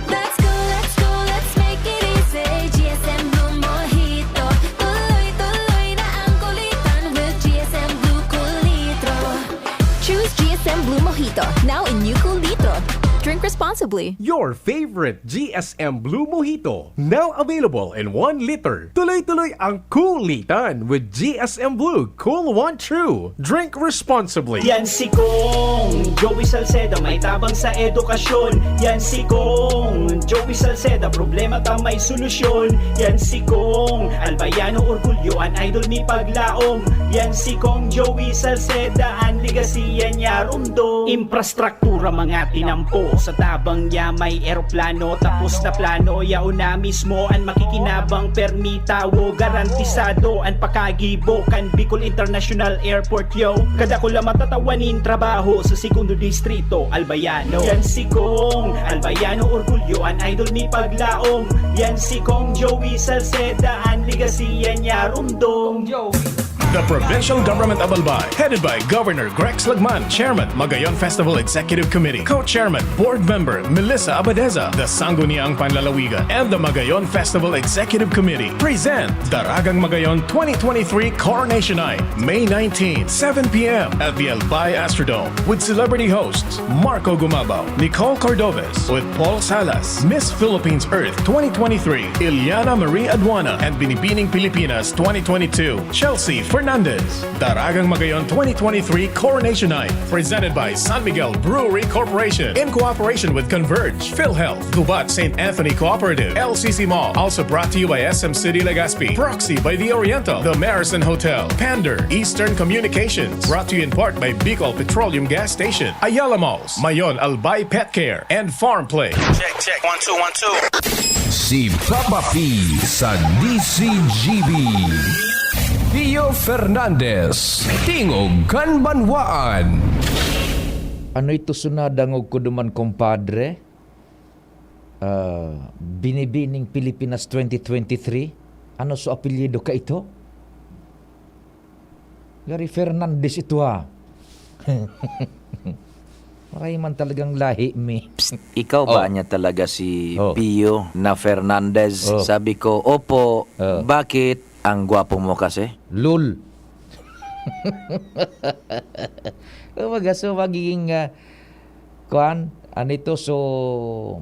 Let's go, let's go, let's make it easy. G S M Blue Mojito. Tuloy-tuloy na ang kulitan with G S M Blue Kulitro. Choose G S M Blue Mojito. Now in new Kulitro. Drink responsibly. Your favorite G S M Blue Mojito. Now available in one liter. Tuloy-tuloy ang kulitan with G S M Blue Cool One True. Drink responsibly. Yan si Kong Joey Salceda, may tabang sa edukasyon. Yan si Kong Joey Salceda, problema ta may solusyon. Yan si Kong Albayano, orgulyo an idol mi paglaom. Yan si Kong Joey Salceda, an legacy yan niya rumdom. Infrastruktura mga tinampo, sa tabang niya may eroplano. Tapos na plano, yaon na mismo an makikinabang. Permi tawo, garantisado an pakagibo kan Bicol International Airport, yo. Kadakula matatawa nin trabaho sa Segundo Distrito, Albayano. Yan si Kong Albayano, orgulyo an idol mi paglaom. Yan si Kong Joey Salceda, an legacy yan niya rumdom. The Provincial Government of Albay, headed by Governor Grex Lagman, Chairman, Magayon Festival Executive Committee, Co-Chairman, Board Member Melissa Abadeza, the Sangguniang Panlalawigan, and the Magayon Festival Executive Committee, present Daragang Magayon twenty twenty-three Coronation Night, May nineteenth, seven p m at the Albay Astrodome, with celebrity hosts Marco Gumabao, Nicole Cordovez, with Paul Salas, Miss Philippines Earth twenty twenty-three, Iliana Marie Aduana, and Binibining Pilipinas twenty twenty-two, Chelsea Fernandez. Daragang Magayon twenty twenty-three Coronation Night, presented by San Miguel Brewery Corporation, in cooperation with Converge, PhilHealth, Gubat Saint Anthony Cooperative, L C C Mall. Also brought to you by S M City Legazpi, Proxy by The Oriental, The Marison Hotel, Pander, Eastern Communications. Brought to you in part by Bicol Petroleum Gas Station, Ayala Malls, Mayon Albay Pet Care, and Farm Play. Check, check. One, two, one, two. Si Papa P sa D C G B. Pio Fernandez, Tingog kan Banwaan. Ano ito sunadangog ko duman, kompadre? Ah, Binibining Pilipinas twenty twenty-three? Ano so apelyido ka ito? Gary Fernandez ito, ha? Maray man talagang lahi mi. Psst, ikaw ba Oh. niya talaga si Oh. Pio na Fernandez? Oh. Sabi ko, "Opo, Oh. bakit? Ang gwapo mo kasi." Lol. Kumbaga, so magiging, ah, kuan, ano ito, so,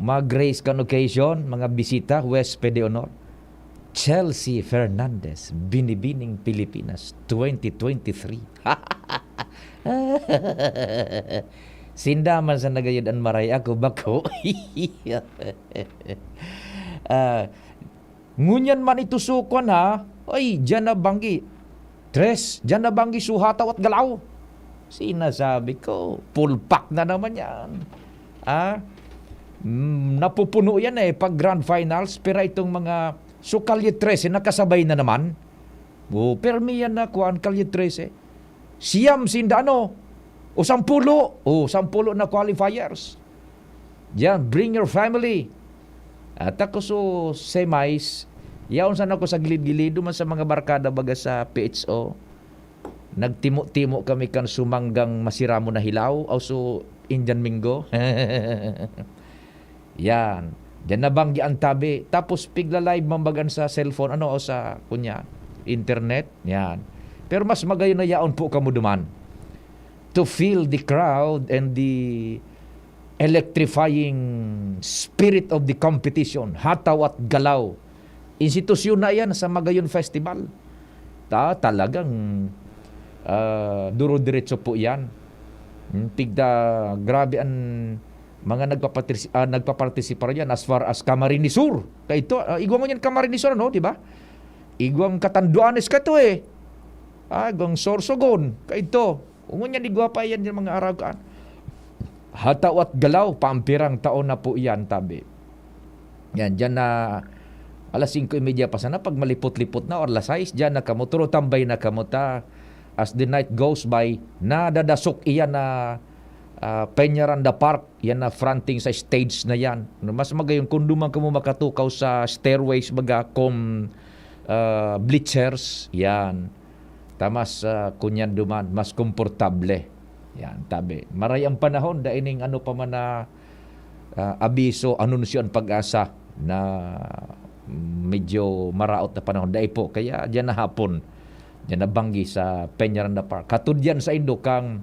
mga grace kan occasion, mga bisita, huwes de honor. Chelsea Fernandez, Binibining Pilipinas, twenty twenty-three. Sinda man sa nagayod an maray, ako bako. Ah, ngunyan man ito sukon, ha? Ay, diyan na banggi. Tres, diyan na banggi, suhataw at galaw. Sinasabi ko, full pack na naman yan. Ah, mm, napupuno yan eh, pag grand finals, pero itong mga, so Calle trese, nakasabay na naman. Oh, permi yan na kuan, Calle trese. Siyam sinda ano, o sampulo, o sampulo na qualifiers. Diyan, bring your family. At ako so semis, yaon sana ako sa gilid-gilid, duman sa mga barkada baga sa P H O. Nagtimo-timo kami kan sumanggang masiramon na hilaw, o so Indian Mingo. Yan. Diyan nabanggi ang tabi. Tapos pigla-live mambagan sa cellphone, ano, o sa, kunya, internet. Yan. Pero mas magayon na yaon po kamo duman. To feel the crowd and the electrifying spirit of the competition. Hataw at galaw. Institusyon na yan sa Magayon Festival. Ta, talagang, ah, duro-diretso po yan. Hmm, tigda, grabe ang mga nagpapatrisi-, ah, nagpapartisipar yan as far as Camarines Sur. Kaito, ah, igwa ngunyan Camarines Sur, ano, di ba? Igwang Catanduanes kaito eh. Ah, igwang Sorsogon, kaito. Ngunyan igwa pa yan yung mga araw kaan. Hataw at galaw, paampirang taon na po yan, tabi. Yan, dyan na alas singko y media pa sana, pag malipot-lipot na, or alas sais, dyan na kamo, turo tambay na kamo ta. As the night goes by, nadadasok iyan na, ah, Peñaranda Park, yan na fronting sa stage na yan. Mas magayon kung duman kamo makatukaw sa stairways, baga, kung, ah, bleachers, yan. Ta mas, ah, kunyan duman, mas komportable. Yan, tabi. Maray ang panahon, dai ning ano pa man na, ah, abiso, anunsyo an PAGASA na medyo maraot na panahon. Dai po, kaya diyan na hapon. Diyan na banggi sa Peñaranda Park. Hatod yan sa indo kang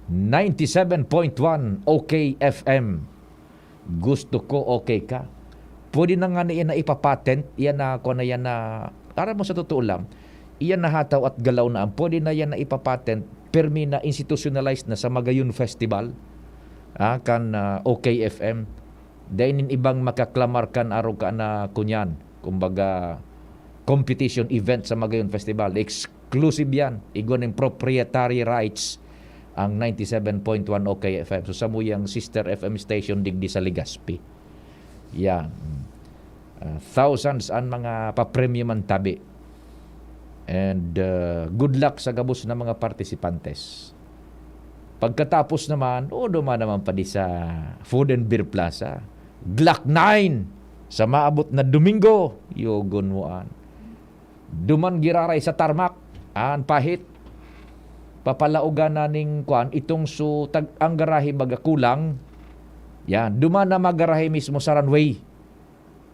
ninety-seven point one O K F M. Gusto ko, okay ka. Pwede na nga na iyan na ipapatent, iyan na, kung ano yan na, aram mo, sa totoo lang, iyan na hataw at galaw na ang pwede na yan na ipapatent, permi na institutionalized na sa Magayon Festival, ah, kan, ah, O K F M. Dai nin ibang makaklamar kan arog ka na kunyan. Kumbaga, competition event sa Magayon Festival. Exclusive yan. Igwa nin proprietary rights ang ninety-seven point one O K F M. So, samuyang sister F M station digdi sa Legazpi. Yan. Ah, thousands an mga papremyo man tabi. And, ah, good luck sa gabos na mga partisipantes. Pagkatapos naman, o, duman naman pa di sa Food and Beer Plaza. Glock nine sa maabot na Domingo. Yogon mo an. Duman giraray sa tarmac, an pahit. Papalaogan na ning kwan, itong su-, tag-, ang garahe baga kulang. Yan, duman na magarahe mismo sa runway.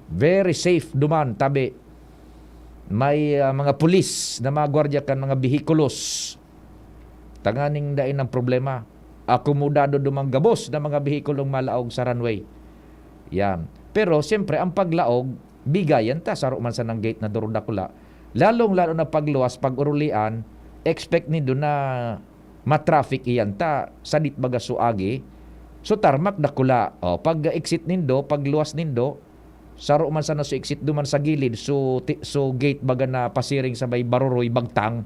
Very safe duman, tabi. May, ah, mga pulis na mga gwardiya kan mga behikulos. Tanganing dai nang problema. Akomodado duman gabos na mga behikulong malaog sa runway. Yan. Pero, siyempre, ang paglaog, bigayan ta, saro man sanang gate na duro dakula. Lalong-lalo na pagluwas, pag-urulian, expect nindo na ma-traffic iyan ta, sadit baga so agi. So, tarmac dakula. O, pag-exit nindo, pagluwas nindo, saro man sana so exit duman sa gilid, so, ti-, so gate baga na pasiring sa may Baroroy, Bagtang.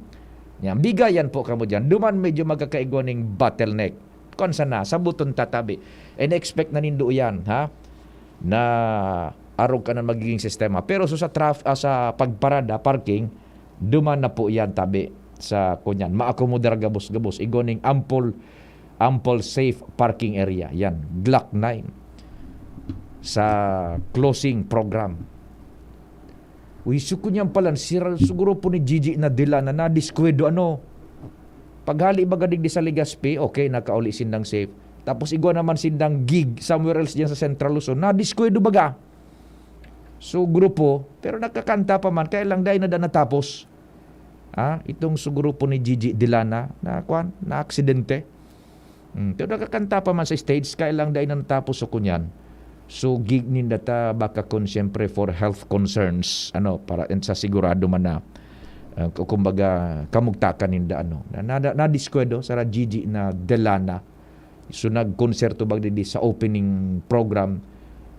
Yan, bigayan po kamo diyan. Duman medyo magkakaigwa ning bottleneck. Kung sana, sa buton tatabi. And expect na nindo iyan, ha? Na arog ka na magiging sistema. Pero so sa traf-, ah, sa pagparada, parking, duman na po iyan tabi sa kunyan. Maakomodar gabos-gabos. Igwa ning ample, ample safe parking area. Yan, Glock nine. Sa closing program. Uy, so kunyan pala, sira, siguro po ni Gigi Nadila na nadiskwento, ano. Paghali baga digdi sa Legazpi, okay, nakauli sindang safe. Tapos igwa naman sindang gig somewhere else diyan sa Central Luzon. Nadiskwento baga. So, grupo, pero nakakanta pa man, kaya lang dai na da natapos. Ah, itong so grupo ni Gigi Delana na, kwan, na aksidente. Hmm, pero nakakanta pa man sa stage, kaya lang dai na natapos so kunyan. So, gig ninda ta baka kun siyempre for health concerns, ano, para sa sigurado man na, ah, ku-, kumbaga, kamugtakan ninda, ano, na, na, nadiskwento, sara Gigi na Delana. So, nagkonserto ba digdi sa opening program,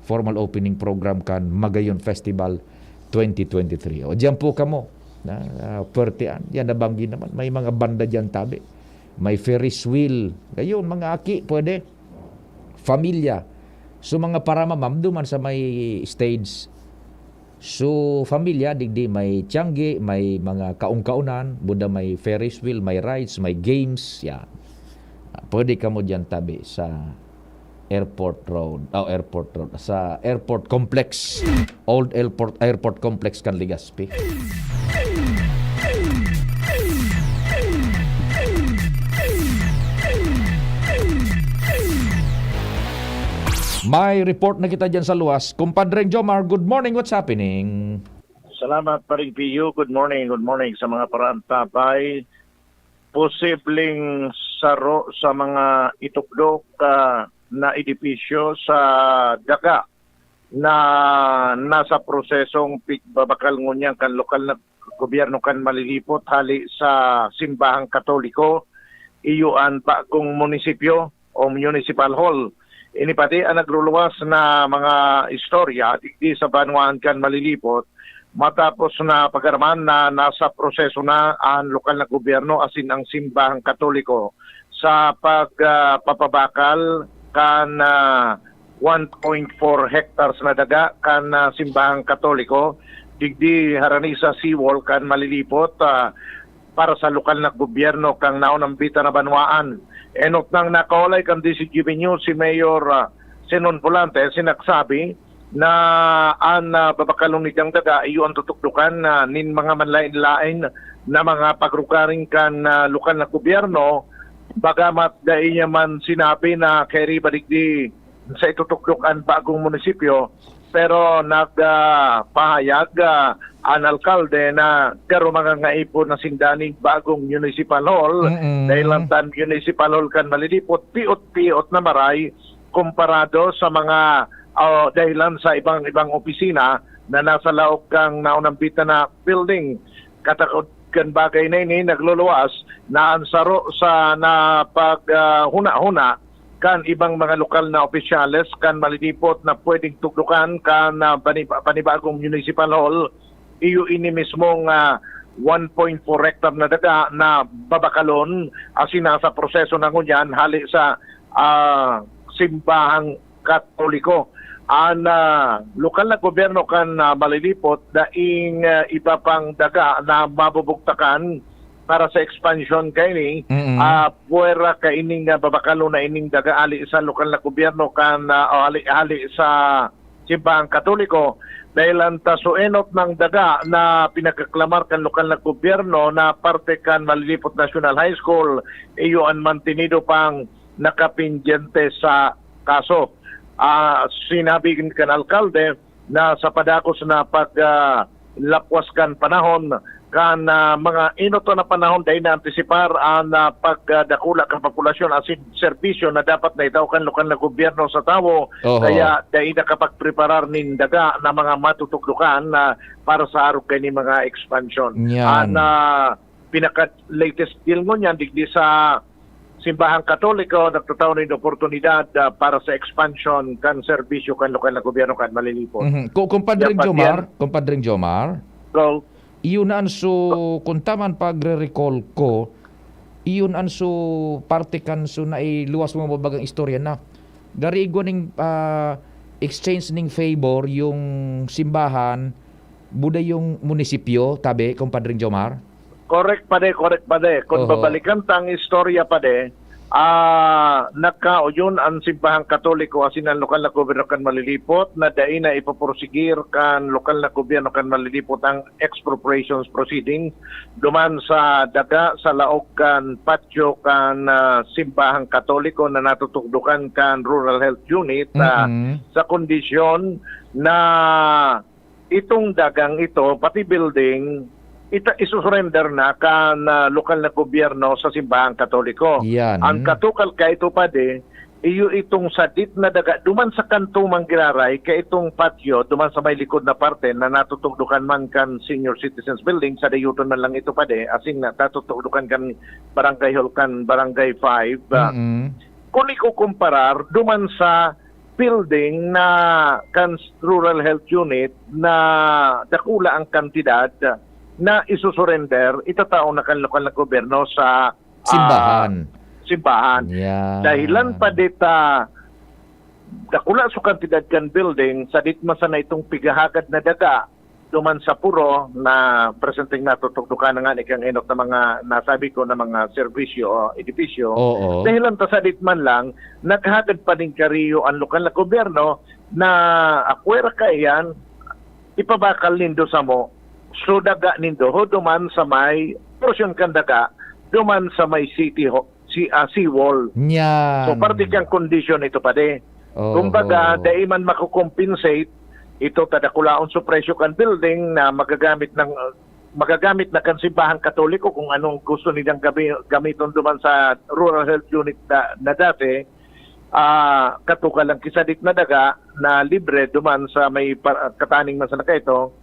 formal opening program kan Magayon Festival twenty twenty-three. O, diyan po kamo. Na, ah, puwerte an, yan nabanggi naman. May mga banda diyan tabi. May Ferris wheel. Ayun, mga aki, pwede. Familia. So, mga paramamam, duman sa may stage. So, familia, digdi may tiyanggi, may mga kaon-kaonan, buda may Ferris wheel, may rides, may games, yan. Ah, pwede kamo diyan tabi sa Airport Road, oh, Airport Road, sa Airport Complex, Old Airport, Airport Complex kan Legazpi. May report na kita diyan sa luwas. Kumpadreng Jomar, good morning. What's happening? Salamat, Paring Pio. Good morning, good morning sa mga paraantabay. Posibleng saro sa mga itukdok, ah, na edipisyo sa daga na nasa prosesong pigbabakal ngunyan kan lokal na gobyerno kan Malilipot hali sa simbahang Katoliko, iyo an bagong munisipyo o municipal hall. Ini pati an nagluluwas na mga istorya digdi sa banwaan kan Malilipot, matapos na pag-araman na nasa proseso na an lokal na gobyerno asin ang simbahang Katoliko sa pag, ah, papabakal kan, ah, one point four hectares na daga kan, ah, simbahang Katoliko digdi harani sa seawall kan Malilipot, ah, para sa lokal na gobyerno kan naunang bita na banwaan. Enot nang nakaulay kan D Z G B News si Mayor, ah, Zenon Volante, sinaksabi na an, ah, babakalon nitang daga iyo an tutukdokan, ah, nin mga manlaen-laen na mga pagrugaring kan, ah, lokal na gobyerno, bagamat dai niya man sinabi na kairiba digdi sa itutukdok an bagong munisipyo, pero nag, ah, pahayag, ah, an alkalde na garo mangangaipo na sinda nin bagong municipal hall, Mm-mm. dahil lang tan municipal hall kan Malilipot, piot-piot na maray komparado sa mga, ah, dahilan sa ibang-ibang opisina na nasa laog kan naunang bita na building. Katakod kan bagay na ini, nagluluwas na an saro sa na pag, ah, huna-huna kan ibang mga lokal na opisyales kan Malilipot na pwedeng tukdokan kan, ah, bani-, panibagong municipal hall, iyo ini mismong, ah, one point four hectare na daga na babakalon asin nasa proseso na ngunyan hali sa, ah, simbahang Katoliko. An, ah, lokal na gobyerno kan, ah, Malilipot, daing, ah, iba pang daga na mabubugtakan para sa expansion kaini, Mm. ah, puwera kaining, ah, babakalon na ining daga hali sa lokal na gobyerno kan, ah, o hali, hali sa simbahang Katoliko. Dahil an ta su enot nang daga na pinagkaklamar kan lokal na gobyerno na parte kan Malilipot National High School, iyo an mantenido pang nakapendyente sa kaso. Ah, sinabi kan alkalde na sa padagos na pag, ah, lapwas kan panahon, kan, ah, mga enot na panahon, dai na-antisipar an, ah, pagdakula kan populasyon asin serbisyo na dapat na itao kan lokal na gobyerno sa tawo. Oho. Kaya dai nakapagpreparar nin daga na mga matutukdokan na para sa arog kaini mga expansion. Yan. An, ah, pinaka-latest deal ngunyan digdi sa simbahang Katoliko, nagtatao nin oportunidad, ah, para sa expansion kan serbisyo kan lokal na gobyerno kan Malilipot. Mhm. Ku-, Kumpadreng Dapat Jomar, yan. Kumpadreng Jomar, Go. Iyon an su-, kun tama an pagre-recall ko, iyon an su-, parte kan su-, nailuwas mo babagang istorya na gari igwa ning, ah, exchange ning favor yung simbahan, buda yung munisipyo, tabi, Kumpadreng Jomar? Correct, pade, correct, pade. Kung Oho. babalikan ta ang istorya, pade, ah, nagkauyon ang simbahang Katoliko asin ang lokal na gobyerno kan Malilipot na dai na ipoporsigir kan lokal na gobyerno kan Malilipot ang expropriations proceedings duman sa daga sa laog kan patio kan, ah, simbahang Katoliko na natutugdokan kan Rural Health Unit, ah, Mm-mm. sa kondisyon na itong dagang ito, pati building, ita-, isusurrender na kan, ah, lokal na gobyerno sa simbahang Katoliko. Yan. Ang katukal kaito, padi, iyo itong sadit na daga duman sa kanto man giraray, ka itong patio duman sa may likod na parte na natutugdukan man kan Senior Citizens Building, sa dayuton man lang ito, padi, asin na natutugdukan kan Barangay Hall, kan Barangay five. Ah, Mm. kung ikukumparar duman sa building na kan Rural Health Unit na dakula ang kantidad na isusurrender, itatao na kan lokal na gobyerno sa, ah, Simbahan. simbahan. Yeah. Dahilan pa dita, dakula sa kantidad kan building, sadit man sana itong pigahagad na daga duman sa puro na presenteng natutugdukan na nga ni kang enot na mga nasabi ko na mga serbisyo o edipisyo. Oo. Dahilan ta sadit man lang, naghagad pa nin kariyo ang lokal na gobyerno na akwera kaiyan, ipabakal nindo samo, so daga nindo ho duman sa may porsyon kan daga, duman sa may city ho, si, ah, seawall. Nyan. So, parte kang kondisyon ito, padi. Oo. Kumbaga, dai man mako-compensate ito, tadakulaon sa presyo kan building na magagamit ng, magagamit na kan simbahang Katoliko kung anong gusto nilang gabi, gamiton duman sa Rural Health Unit na, na dati, ah, katuka lang kisadit na daga na libre duman sa may pa, kataning man sa nakaito,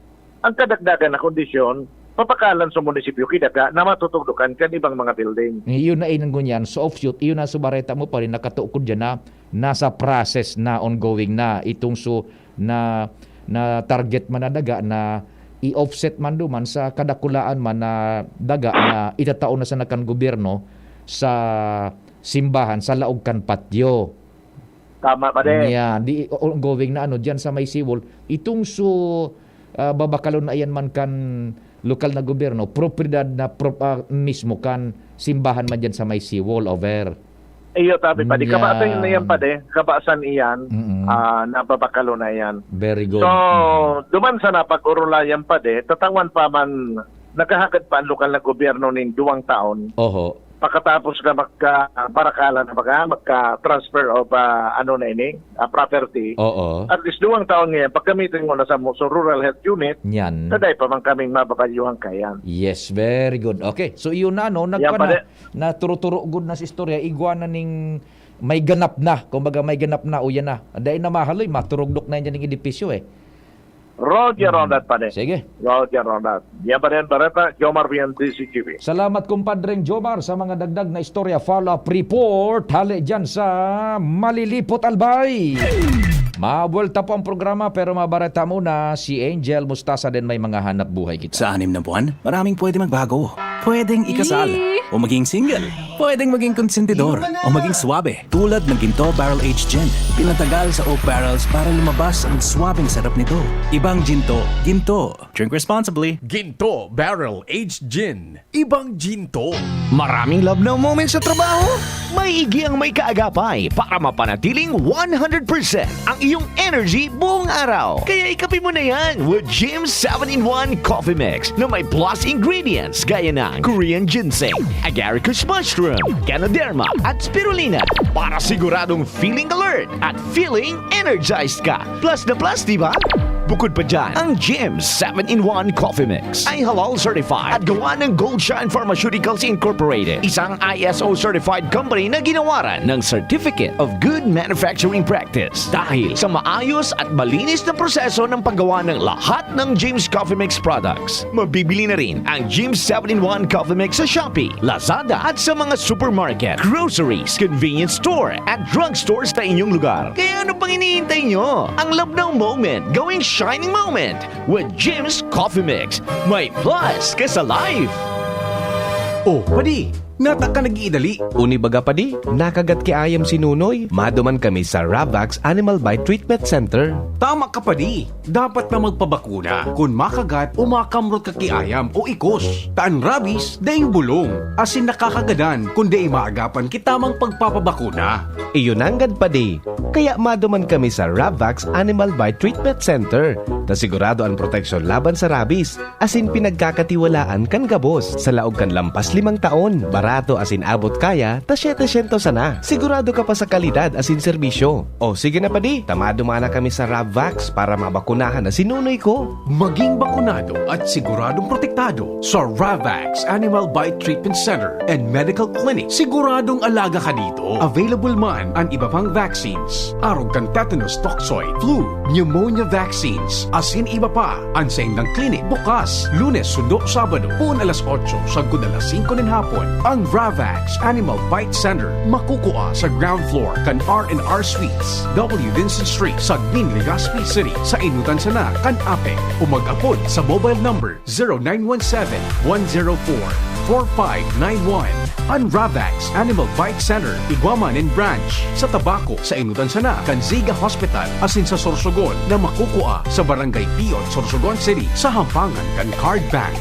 ang kadagdagan na kondisyon, papakalan sa munisipyo ki daga na matutugdukan kan ibang mga building. Iyon na inang ngunyan, sa offshoot, iyon na sa bareta mo pa rin, nakatukod dyan na, nasa process na, ongoing na, itong so, na, na target man na daga na i-offset man duman sa kadakulaan man na daga na itatao na sa nakan gobyerno sa simbahan, sa laog kan patyo. Tama, padi. Yan, di ongoing na ano diyan sa may seawall. Itong so ah, babakalon na iyan man kan lokal na gobyerno, propiedad na pro, ah, mismo kan simbahan man diyan sa may seawall over. Iyo, tabi, padi. Yan. Kabasan na yan, padi. Kabasan iyan, Mm-mm. ah, nababakalon na yan. Very good. So, duman sa napag-urulayan, padi, tatawan pa man, naghahagad pa ang lokal na gobyerno nin duwang taon. Oho. Pagkatapos na magka-, barakalan na baga, magka-transfer of, ah, ano na ini, ah, property. Oo. At least duwang taon ngayon, paggamitin mo na sa mo, so Rural Health Unit, Yan. Taday pa man kaming mababalyuhan kayan. Yes, very good. Okay, so iyon na, no? Yan Nagpa pala. na, naturo-turo good na sa istorya. Igwa na ning may ganap na. Kumbaga, may ganap na, o yan na. Dahil na mahaloy, maturugdok na yan dyan ng edipisyo eh. Roger Hmm. on that, pare. Sige. Roger on that. Yan pa rin, Bareta, Jomar Vian, D C G B. Salamat, kumpadreng Jomar, sa mga dagdag na istorya. Follow-up report, hali dyan sa Malilipot Albay. Mabuelta po ang programa, pero mabareta muna si Angel Mustasa din, may mga hanap buhay kita. Sa anim na buwan, maraming pwede magbago. Pwedeng ikasal, Yee! O maging single. Pwedeng maging konsentidor, O maging swabe. Tulad ng Ginto Barrel Aged Gin. Pinatagal sa oak barrels para lumabas ang swabeng sarap nito. Ibang Ginto, Ginto. Drink responsibly. Ginto Barrel Aged Gin. Ibang Ginto. Maraming love now moments sa trabaho? May Iggy ang may kaagapay para mapanatiling one hundred percent ang iyong energy buong araw. Kaya ikape mo na yan with Jim's seven-in-one Coffee Mix na may plus ingredients gaya ng Korean ginseng, agaricus mushroom, ganoderma, at spirulina para siguradong feeling alert at feeling energized ka. Plus na plus, di ba? Bukod pa dyan, ang Jim's seven-in-one Coffee Mix ay halal certified at gawa ng Gold Shine Pharmaceuticals Incorporated, isang I S O certified company na ginawaran ng Certificate of Good Manufacturing Practice. Dahil sa maayos at malinis na proseso ng paggawa ng lahat ng Jim's Coffee Mix products, mabibili na rin ang Jim's seven-in-one Coffee Mix sa Shopee, Lazada at sa mga supermarket, groceries, convenience store at drugstores sa inyong lugar. Kaya ano pang hinihintay nyo? Ang love now moment, gawing shining moment with Jim's Coffee Mix. May plus ka sa life! Oh, padi, nata ka nag-iidali. Uni baga, padi, nakagat ki ayam si Nunoy. Maduman kami sa Ravax Animal Bite Treatment Center. Tama ka, padi. Dapat na magpabakuna kun makagat o makamrot ka ki ayam o ikos. Ta an rabies, daing bulong, asin nakakagadan kun dai maagapan ki tamang pagpapabakuna. Iyo nanggad, padi. Kaya maduman kami sa Ravax Animal Bite Treatment Center, ta sigurado an proteksyon laban sa rabies. Asin pinagkakatiwalaan kan gabos. Sa laog kan lampas limang taon, bara ato asin abot kaya ta setecientos sana. Sigurado ka pa sa kalidad asin serbisyo. O sige na padi, ta maduman na kami sa Ravvax para mabakunahan na si nunoy ko. Maging bakunado at siguradong protektado sa Ravvax Animal Bite Treatment Center and Medical Clinic. Siguradong alaga ka dito. Available man ang iba pang vaccines. Arog kan tetanus toxoid, flu, pneumonia vaccines, asin iba pa. An saindang klinik bukas, Lunes sundo Sabado, poon alas otso sagkod alas singko nin hapon. Ang Ravvax Animal Bite Center makukua sa ground floor kan R and R Suites, W Vincent Street, Sagmin, Legazpi City, sa enotan sana kan APEC, o mag-apod sa mobile number zero nine one seven, one zero four, four five nine one. An Ravvax Animal Bite Center igwa man nin branch sa Tabaco, sa enotan sana kan Ziga Hospital, asin sa Sorsogon na makukua sa Barangay Pion, Sorsogon City, sa hampangan kan Card Bank.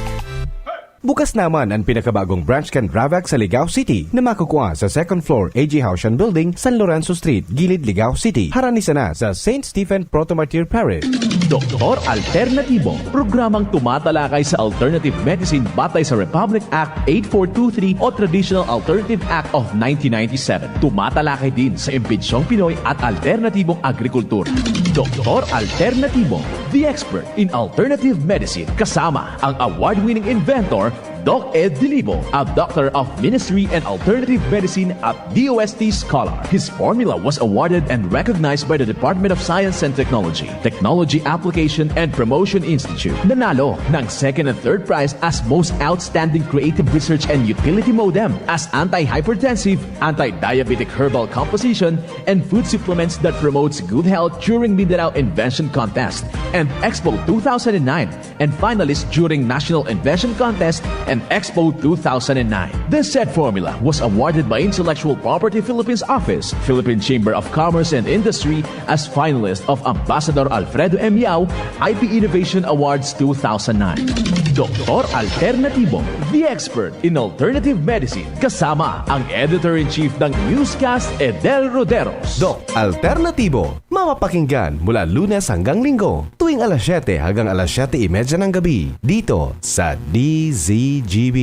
Bukas naman an pinakabagong branch kan Ravvax sa Ligao City na makukua sa second floor A G Haushan Building, San Lorenzo Street, Gilid, Ligao City, harani sana sa Saint Stephen Proto-Martyr Parish. Doktor Alternatibo, programang tumatalakay sa alternative medicine batay sa Republic Act eight four two three o Traditional Alternative Act of nineteen ninety-seven. Tumatalakay din sa impinsyong Pinoy at alternatibong agrikultura. Doktor Alternatibo, the expert in alternative medicine, kasama ang award-winning inventor Doc Ed Dilibo, a Doctor of Ministry and Alternative Medicine at D O S T scholar. His formula was awarded and recognized by the Department of Science and Technology, Technology Application and Promotion Institute. Nanalo ng second and third prize as Most Outstanding Creative Research and Utility Modem as anti-hypertensive, anti-diabetic herbal composition, and food supplements that promotes good health during Mindanao Invention Contest and Expo two thousand nine, and finalist during National Invention Contest and Expo two thousand nine. This said formula was awarded by Intellectual Property Philippines Office, Philippine Chamber of Commerce and Industry, as finalist of Ambassador Alfredo M. Yao I P Innovation Awards two thousand nine. Doktor Alternatibo, the expert in alternative medicine, kasama ang editor-in-chief ng Newscast, Edel Roderos. Doc Alternatibo, mapapakinggan mula Lunes hanggang Linggo, tuwing alas siyete hanggang alas siyete y media ng gabi, dito sa D Z G B.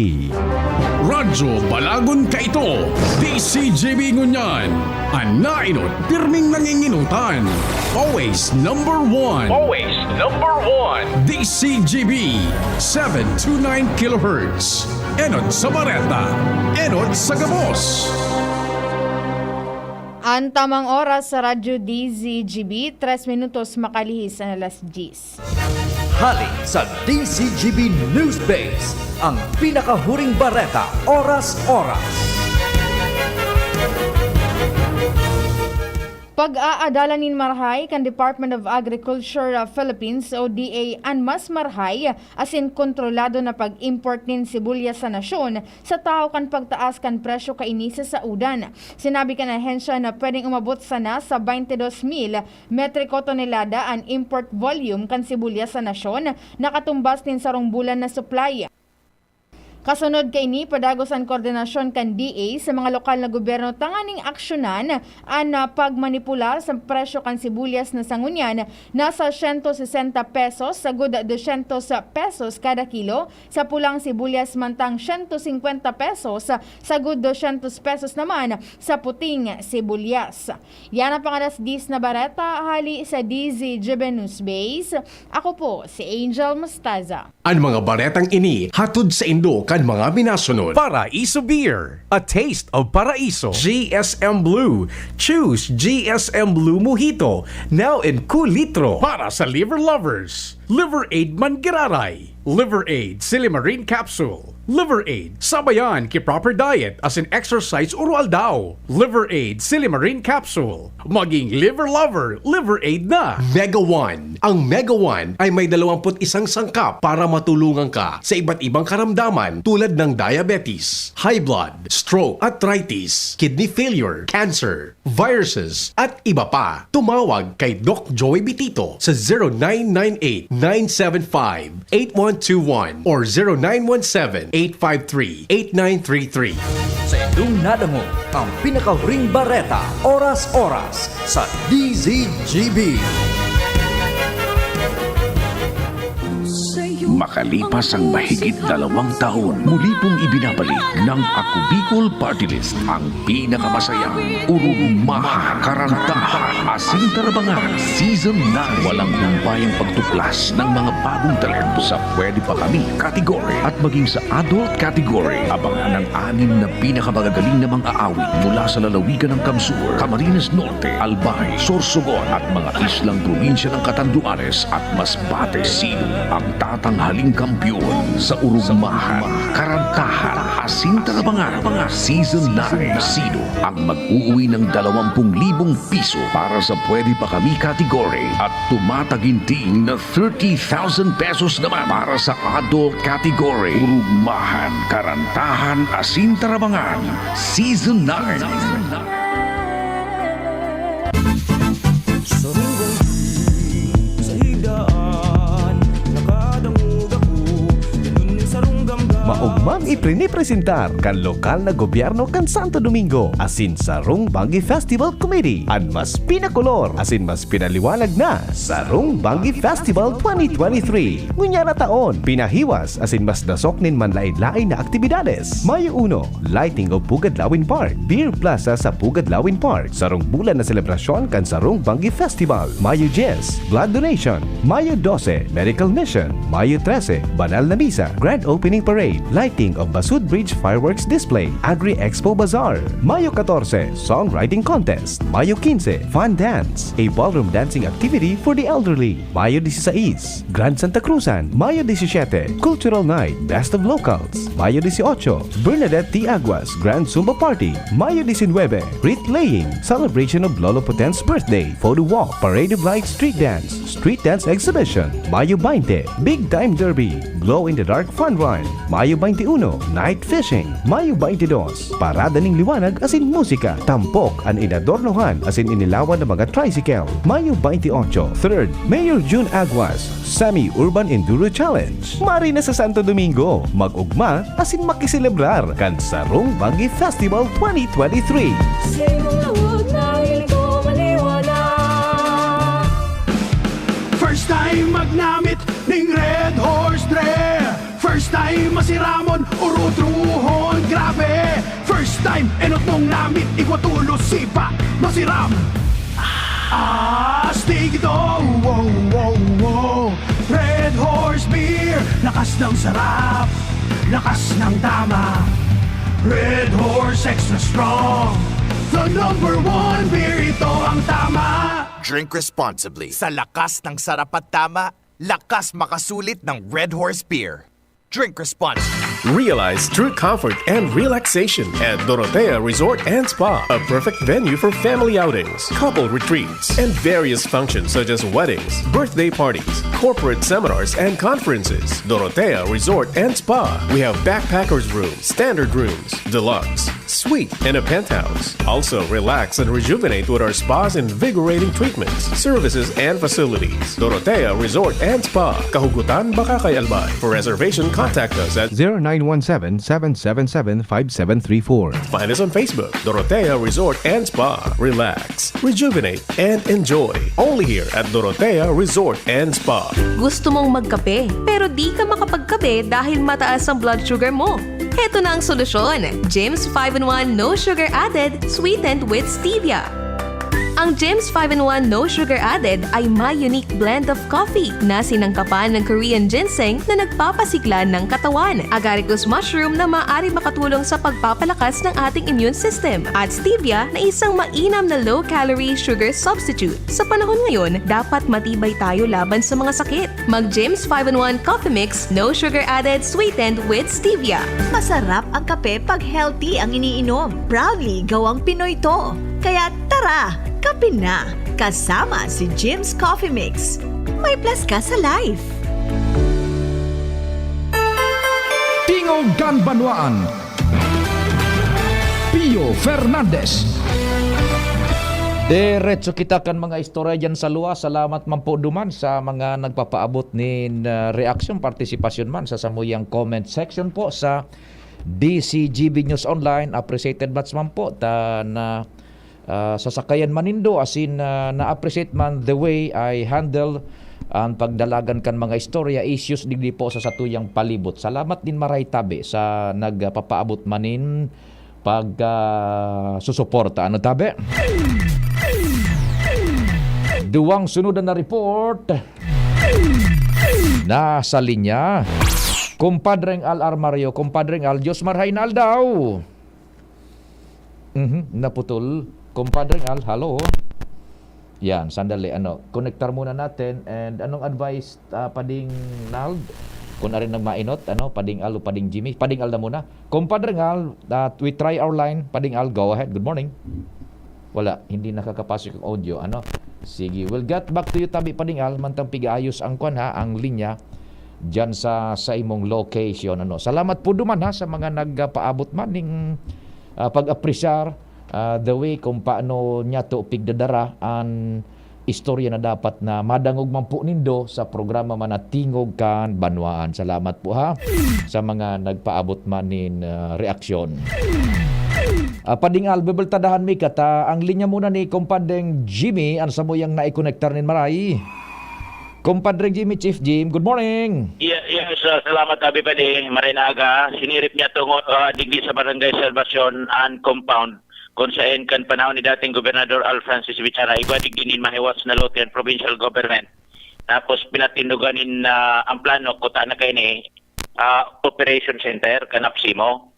Radyo Balagon kaito, D Z G B ngunyan, an naenot pirming nangingenotan. Always number one. Always number one. D Z G B, seven two nine kilohertz. Enot sa bareta, enot sa gabos. An tamang oras sa Radyo D Z G B, tres minutos makalihis an alas diyes. Hali sa D Z G B News Base, ang pinakahuring bareta, oras-oras. Pag-aadalan nin marahay kan Department of Agriculture, ah, Philippines o D A an mas marahay asin kontrolado na pag-import nin sibuyas sa nasyon sa tahaw kan pagtaas kan presyo kaini sa saodan. Sinabi kan ahensya na pwedeng umabot sana sa twenty dos mil metriko tonelada an import volume kan sibuyas sa nasyon, nakatumbas nin sarong bulan na supply. Kasunod kaini, padagos an koordinasyon kan D A sa mga lokal na gobyerno tanganing aksyonan an, ah, pagmanipula sa presyo kan sibuyas na sa ngunyan nasa siyento sesenta pesos sagud dosyentos pesos kada kilo sa pulang sibuyas, mantang siyento singkwenta pesos sagud dosyentos pesos naman sa puting sibuyas. Yan ang pangalas dis na bareta hali sa D Z G B News Base. Ako po si Angel Mostaza. An mga baretang ini hatod saindo kan mga minasunod: Paraiso Beer, a taste of Paraiso. G S M Blue. Choose G S M Blue Mojito, now in kulitro. Para sa liver lovers, Liver Aid man giraray. Liver Aid Silimarin Capsule. Liver Aid, sabayan ki proper diet asin exercise oro-aldaw. Liver Aid Silimarin Capsule. Maging liver lover, Liver Aid na! Mega One. Ang Mega One ay may dalawampu't isang sangkap para matulungan ka sa iba't ibang karamdaman tulad ng diabetes, high blood, stroke, arthritis, kidney failure, cancer, viruses, at iba pa. Tumawag kay Doc Joy Bitito sa zero nine nine eight, nine seven five, eight one two one or zero nine one seven, eight five three, eight nine three three. Sa indong nadangog ang pinakahuring bareta, oras-oras, sa D Z G B. Makalipas ang mahigit dalawang taon, muli pong ibinabalik ng Ako Bicol Party List ang pinakamasayang, urugmahan, karantahan, asin tarabangan Season nine. Walang humpayang pagtuklas ng mga bagong talento sa Pwede Pa Kami category at maging sa adult category. Abangan ang anim na pinakamagagaling na mga aawit mula sa lalawigan ng Kamsur, Camarines Norte, Albay, Sorsogon at mga islang probinsya ng Catanduanes at Masbate. Sino ang tatanghaling kampiyon sa urugmahan, karantahan, asin tarabangan Season nine? Sino ang mag-uuwi ng dalawampu libong piso para sa Pwede Pa Kami category at tumataginting na thirty thousand pesos naman para sa adult category? Urugmahan, karantahan, asin tarabangan Season nine. Sarong banggi sa higdaan, nakadangog ako, ganun nin sarong gamga. Maogmang iprinipresentar kan lokal na gobyerno kan Santo Domingo asin Sarong Banggi Festival Committee an mas pinakolor asin mas pinaliwanag na Sarong Banggi Festival twenty twenty-three. Ngunyan na taon, pinahiwas asin mas dasok nin manlaen-laen na aktibidades. Mayo uno, lighting of Pugad Lawin Park, Beer Plaza sa Pugad Lawin Park, sarong bulan na selebrasyon kan Sarong Banggi Festival. Mayo dyes, blood donation. Mayo dose, medical mission. Mayo trese, banal na misa, grand opening parade, lighting of Basud Bridge fireworks display, Agri Expo Bazaar. Mayo katorse, songwriting contest. Mayo kinse, fun dance, a ballroom dancing activity for the elderly. Mayo disisais, Grand Santa Cruzan. Mayo disisiete, Cultural Night, Best of Locals. Mayo dieciocho, Bernadette T. Aguas, Grand Zumba Party. Mayo diecinuebe, Wreath Laying, Celebration of Lolo Poten's Birthday, Photo Walk, Parade of Lights Street Dance, Street Dance Exhibition. Mayo baynte, Big Time Derby, Glow in the Dark Fun Run. Mayo baynte uno, Night Fishing. Mayo baynte dos, Parada ning Liwanag asin Musika. Tampok an inadornohan asin inilawan na mga tricycle. Mayo baynte otso, Third, Mayor Jun Aguas, Semi-Urban Enduro Challenge. Mari na sa Santo Domingo, mag-ugma asin makiselebrar kan Sarong Banggi Festival twenty twenty-three. Sa imong lawag na hiling ko maliwanag. First time magnamit ning Red Horse Dre. First time masiramon, urutruhon, grabe. First time, enot mong namit, igwa tulos, sipa, masiram. Astig ito, wow, wow, wow. Red Horse Beer, lakas ng sarap, lakas ng tama. Red Horse Extra Strong, the number one beer, ito ang tama. Drink responsibly. Sa lakas ng sarap at tama, lakas makasulit ng Red Horse Beer. Drink responsibly. Realize true comfort and relaxation at Dorotea Resort and Spa, a perfect venue for family outings, couple retreats, and various functions such as weddings, birthday parties, corporate seminars, and conferences. Dorotea Resort and Spa. We have backpackers room, standard rooms, deluxe, suite, and a penthouse. Also, relax and rejuvenate with our spa's invigorating treatments, services, and facilities. Dorotea Resort and Spa, Kahugutan, Bacacay, Albay. For reservation, contact us at zero nine one seven, seven seven seven, five seven three four. Find us on Facebook, Dorotea Resort and Spa. Relax, rejuvenate, and enjoy. Only here at Dorotea Resort and Spa. Gusto mong magkape, pero di ka makapagkape dahil mataas ang blood sugar mo? Heto na ang solusyon, Jims five-in-one No Sugar Added, sweetened with stevia. Ang Jims five-in-one No Sugar Added ay may unique blend of coffee na sinangkapan ng Korean ginseng na nagpapasigla ng katawan, agaricus mushroom na maaari makatulong sa pagpapalakas ng ating immune system, at stevia na isang mainam na low-calorie sugar substitute. Sa panahon ngayon, dapat matibay tayo laban sa mga sakit. Mag Jims five-in-one Coffee Mix, no sugar added, sweetened with stevia. Masarap ang kape pag healthy ang iniinom. Proudly gawang Pinoy to. Kaya tara, kape na! Kasama si Jims Coffee Mix. May plus ka sa life. Tingog kan Banwaan. Pio Fernandez. Diretso kita kan mga istorya dyan sa luwas. Salamat man po duman sa mga nagpapaabot nin, ah, reaksyon, partisipasyon man sa samuyang comment section po sa D C G B News Online. Appreciated much man po ta na, ah, sasakayan man nindo asin, ah, na-appreciate man the way I handle ang pagdalagan kan mga istorya, issues digdi po sa satuyang palibot. Salamat nin maray tabi sa nagpapaabot manin pag, ah, susuporta. Ano tabi? Duwang sunod na report. Nasa linya. Compadreng Al Armario, Compadreng Al, Diyos marhay na aldaw. Mhm, naputol. Compadre Al, hello? Yan, sandali, ano, konektar muna natin. And anong advice, ah, Pading Nald? Kung arin nang mainot, ano, Pading Al o Pading Jimmy? Pading Al na muna. Compadre Al, ah, we try our line. Pading Al, go ahead. Good morning. Wala, hindi nakakapasok ang audio, ano? Sige, we'll get back to you, tabi Pading Al, mantang pigaayos ang kwan, ha, ang linya diyan sa, sa imong location, ano. Salamat po duman, ha, sa mga nagpaabot man ning, ah, pag-apresyar, ah, the way kung paano niya to pigdadara an istorya na dapat na madangog man po nindo sa programa man na Tingog kan Banwaan. Salamat po, ha, sa mga nagpaabot man nin, ah, reaksyon. Ah, Pading Al, bebeltadahan mi ka ta, ang linya muna ni Compadeng Jimmy, an samuyang naikonektar nin maray. Compadre Jimmy, Chief Jim, good morning. Ye-, yes, ah, salamat, Abi Padi. Maray na aga. Sinirip niya tungo, ah, digdi sa Barangay Salvacion and Compound, kung saen kan panahon ni dating Gobernador Al Francis Bichara, igwa digdi nin mahiwas na lote an provincial government. Tapos pinatindogan nin, ah, ang plano, kuta na kaini, ah, operation center, kan APSEMO.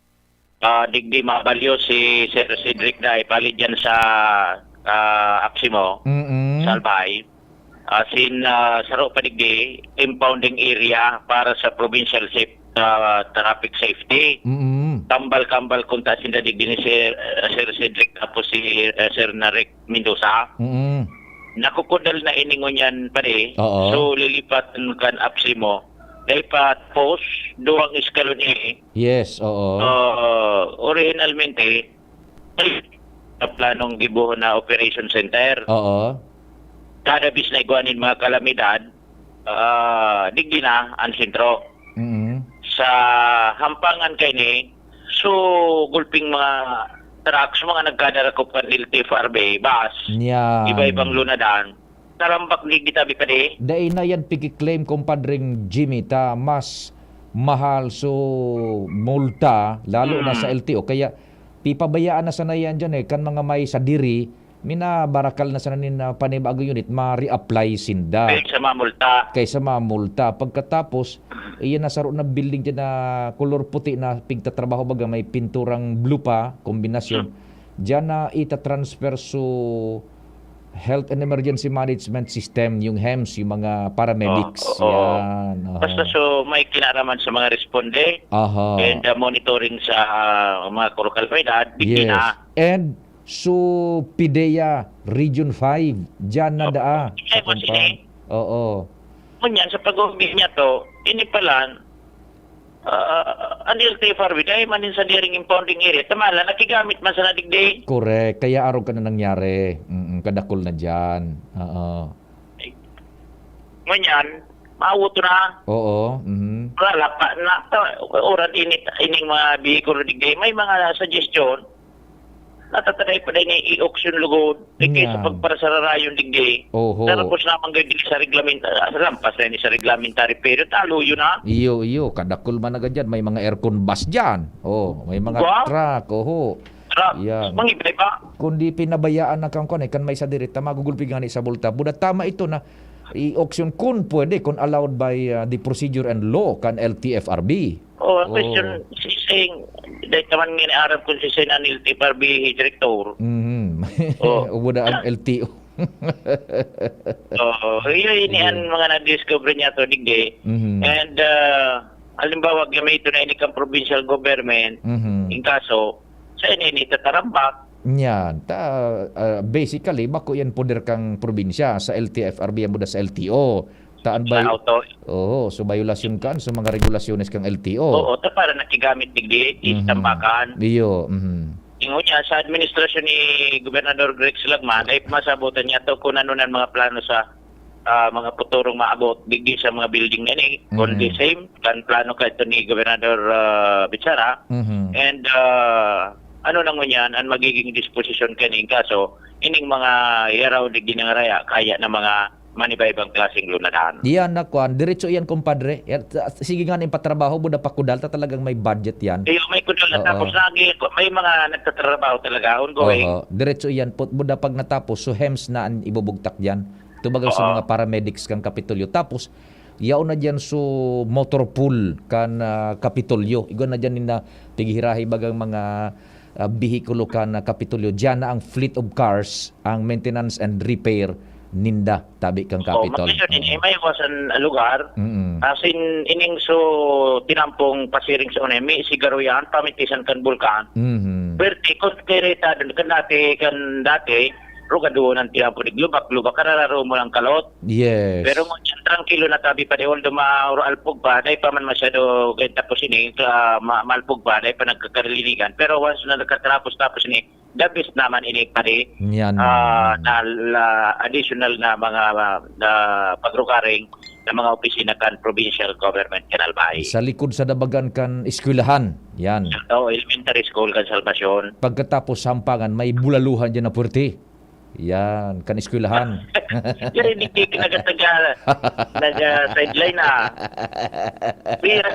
Ah, digdi mabalyo si Sir Cedric Day, bali dyan sa, ah, APSEMO, Mm-mm. sa Albay. As in, ah, saro pa digdi, impounding area para sa provincial safe, ah, traffic safety. Mm-mm. Kambal-kambal kunta sinda digdi ni Sir, ah, Sir Cedric tapos si, ah, Sir Narek Mendoza. Mm-mm. Nakukudal na ini ngunyan, pare. Oo. So, lilipatan kan APSEMO. Dahil pa post, duwang eskalon ini. Yes, oo. Ah, orihinalmente, ay, sa planong gibohon na operation center. Oo. Kada bis na igwa nin mga kalamidad, ah, digdi na ang sentro. Mm. Sa hampangan kaini, so, gulping mga trucks, mga nagkadarakop kan L T F R B, bus, Yan. iba-ibang lunadan, tarambak digdi tabi pa di. Dai na yan piki-claim, Compadreng Jimmy, ta mas mahal so multa, lalo na Mm. sa L T O. Kaya pipabayaan na sana yan dyan eh, kan mga may sadiri, minabarakal na sana nin, ah, panibago unit, ma-reapply sinda. Kaysa mamulta. Kaysa mamulta. Pagkatapos, iyan na saro na building dyan na kolor puti na pigtatrabaho, baga may pinturang blue pa, kombinasyon. Hmm. Diyan na itatransfer so Health and Emergency Management System, yung hems, yung mga paramedics. Oo, oo. Yan, aha. Basta so may kinaraman sa mga responde Aha. and, uh, monitoring sa, uh, mga korokal may edad, Yes. biktima. And so, PDEA Region five, diyan na Oo. daa, Ay, sa mo, sige. compound. Oo. Ngunyan, sa pag-ubi niya to, ini pala, ah, an L T F R B, dai man nin sadiring impounding area. Tama lang, nakigamit man sana digdi. Correct. Kaya arog ka na nangyari. Mm, kadakol na diyan. Oo. Ngunyan, maawot na. Oo, mhm. Wala pa na. Oras init, ining mga bihikulo digdi. May mga suggestion. Natatagay pa din i-auction lugod. Di kaya sa Yan. pagparasararayon digdi. Oho. Tapos naman gayud sa reglamenta-, ah, lampas na yun sa reglamentary period. Talo yun, ha? Iyo, iyo. Kadakol man agad yan. May mga aircon bus dyan. Oh, may mga Ba? truck. Oho. Truck. Yan. Mga iba-iba. Kundi pinabayaan na kang kwan eh, kan may sadiri ta, magugulpi gani sa multa. Buda tama ito na i-auction kung pwede, kung allowed by, ah, the procedure and law kan L T F R B. Oh, ang Oh. question, si Sing, dahil ka man nga naaram kung si Sing ang L T F R B director. Mhm. Oh. Ubo na ang L T O. Oo. Yun, yun Sige. ang mga na-discover niya to, digdi. Mhm. And, ah, halimbawa, gamiton na ini kang provincial government, Mhm. in kaso, sa ini, ini tatarambak. Yan. Ta-, ah, basically, bako yan poder kang probinsya sa L T F R B, yan buda sa L T O. Taan Sa bay-, auto. Oo, so violasyon kan sa mga regulasyones kang L T O. Oo, ta para nakigamit digdi, Mhm. itambakan. Iyo, mhm. Ingon niya, sa administrasyon ni Gobernador Greg Sulagman, ay masabutan niya to kung ano na ang mga plano sa, ah, mga puturong maabot digdi sa mga building na ini. Kung Mhm. the same, kan plano ka ito ni Gobernador, ah, Bichara. Mhm. And, ah, ano na ngunyan ang magiging disposisyon kaning kaso, ining mga yaraw digdi na nga raya, kaya na mga maniba-ibang klaseng lunadahan. Iyan na kwan, diretso iyan, kumpadre. Yan, ta-, sige nga nin patrabaho mo na pakudal, ta talagang may budget yan. Iyo, may kudal na. Oo. Tapos lagi, may mga nagtatrabaho talaga, ongoing. Oo, diretso iyan. Put mo na pag natapos, so hems na an ibubugtak diyan. Tubagan sa Oo. mga paramedics kan Kapitolyo. Tapos, yaon na diyan so motor pool kan, ah, Kapitolyo. Igwa na diyan ninda pighirahi bagang mga, ah, behikulo kan, ah, Kapitolyo. Diyan na ang fleet of cars, ang maintenance and repair ninda, tabi kan Oo, Capitol. Magayon, Oo. May iwasan lugar. Mm. As in, ining so, tinampong pasiring sa unemi, sigaruyan, pamitisan kan bulkan. Mhm. Pwerte, kung kaya ta, kan dati, kan dati, rugaduon ang tinampo ni Glubak, Glubak, karararo mo lang kalot. Yes. Pero ngunyan, trangkilo na tabi pa di, although mauro alpog pa, dai pa man masyado, kahit tapos ini, sa ma-, malpog pa, dai pa nagkakarlinigan. Pero once na nagkatrapos-tapos ini, the best naman ini pa di, Yan. ah, na la-, additional na mga, ah, na pagrugaring na mga opisina kan provincial government kan Albay. Sa likod sa dabagan kan eskwelahan. Yan. Oh, elementary school kan Salvacion. Pagkatapos sampangan, may bulaluhan dyan na puwerte. Yan, kan eskwelahan. Yan, hindi, hindi ka nag-, nag-, nag-, ah, sideline, ah. Pero,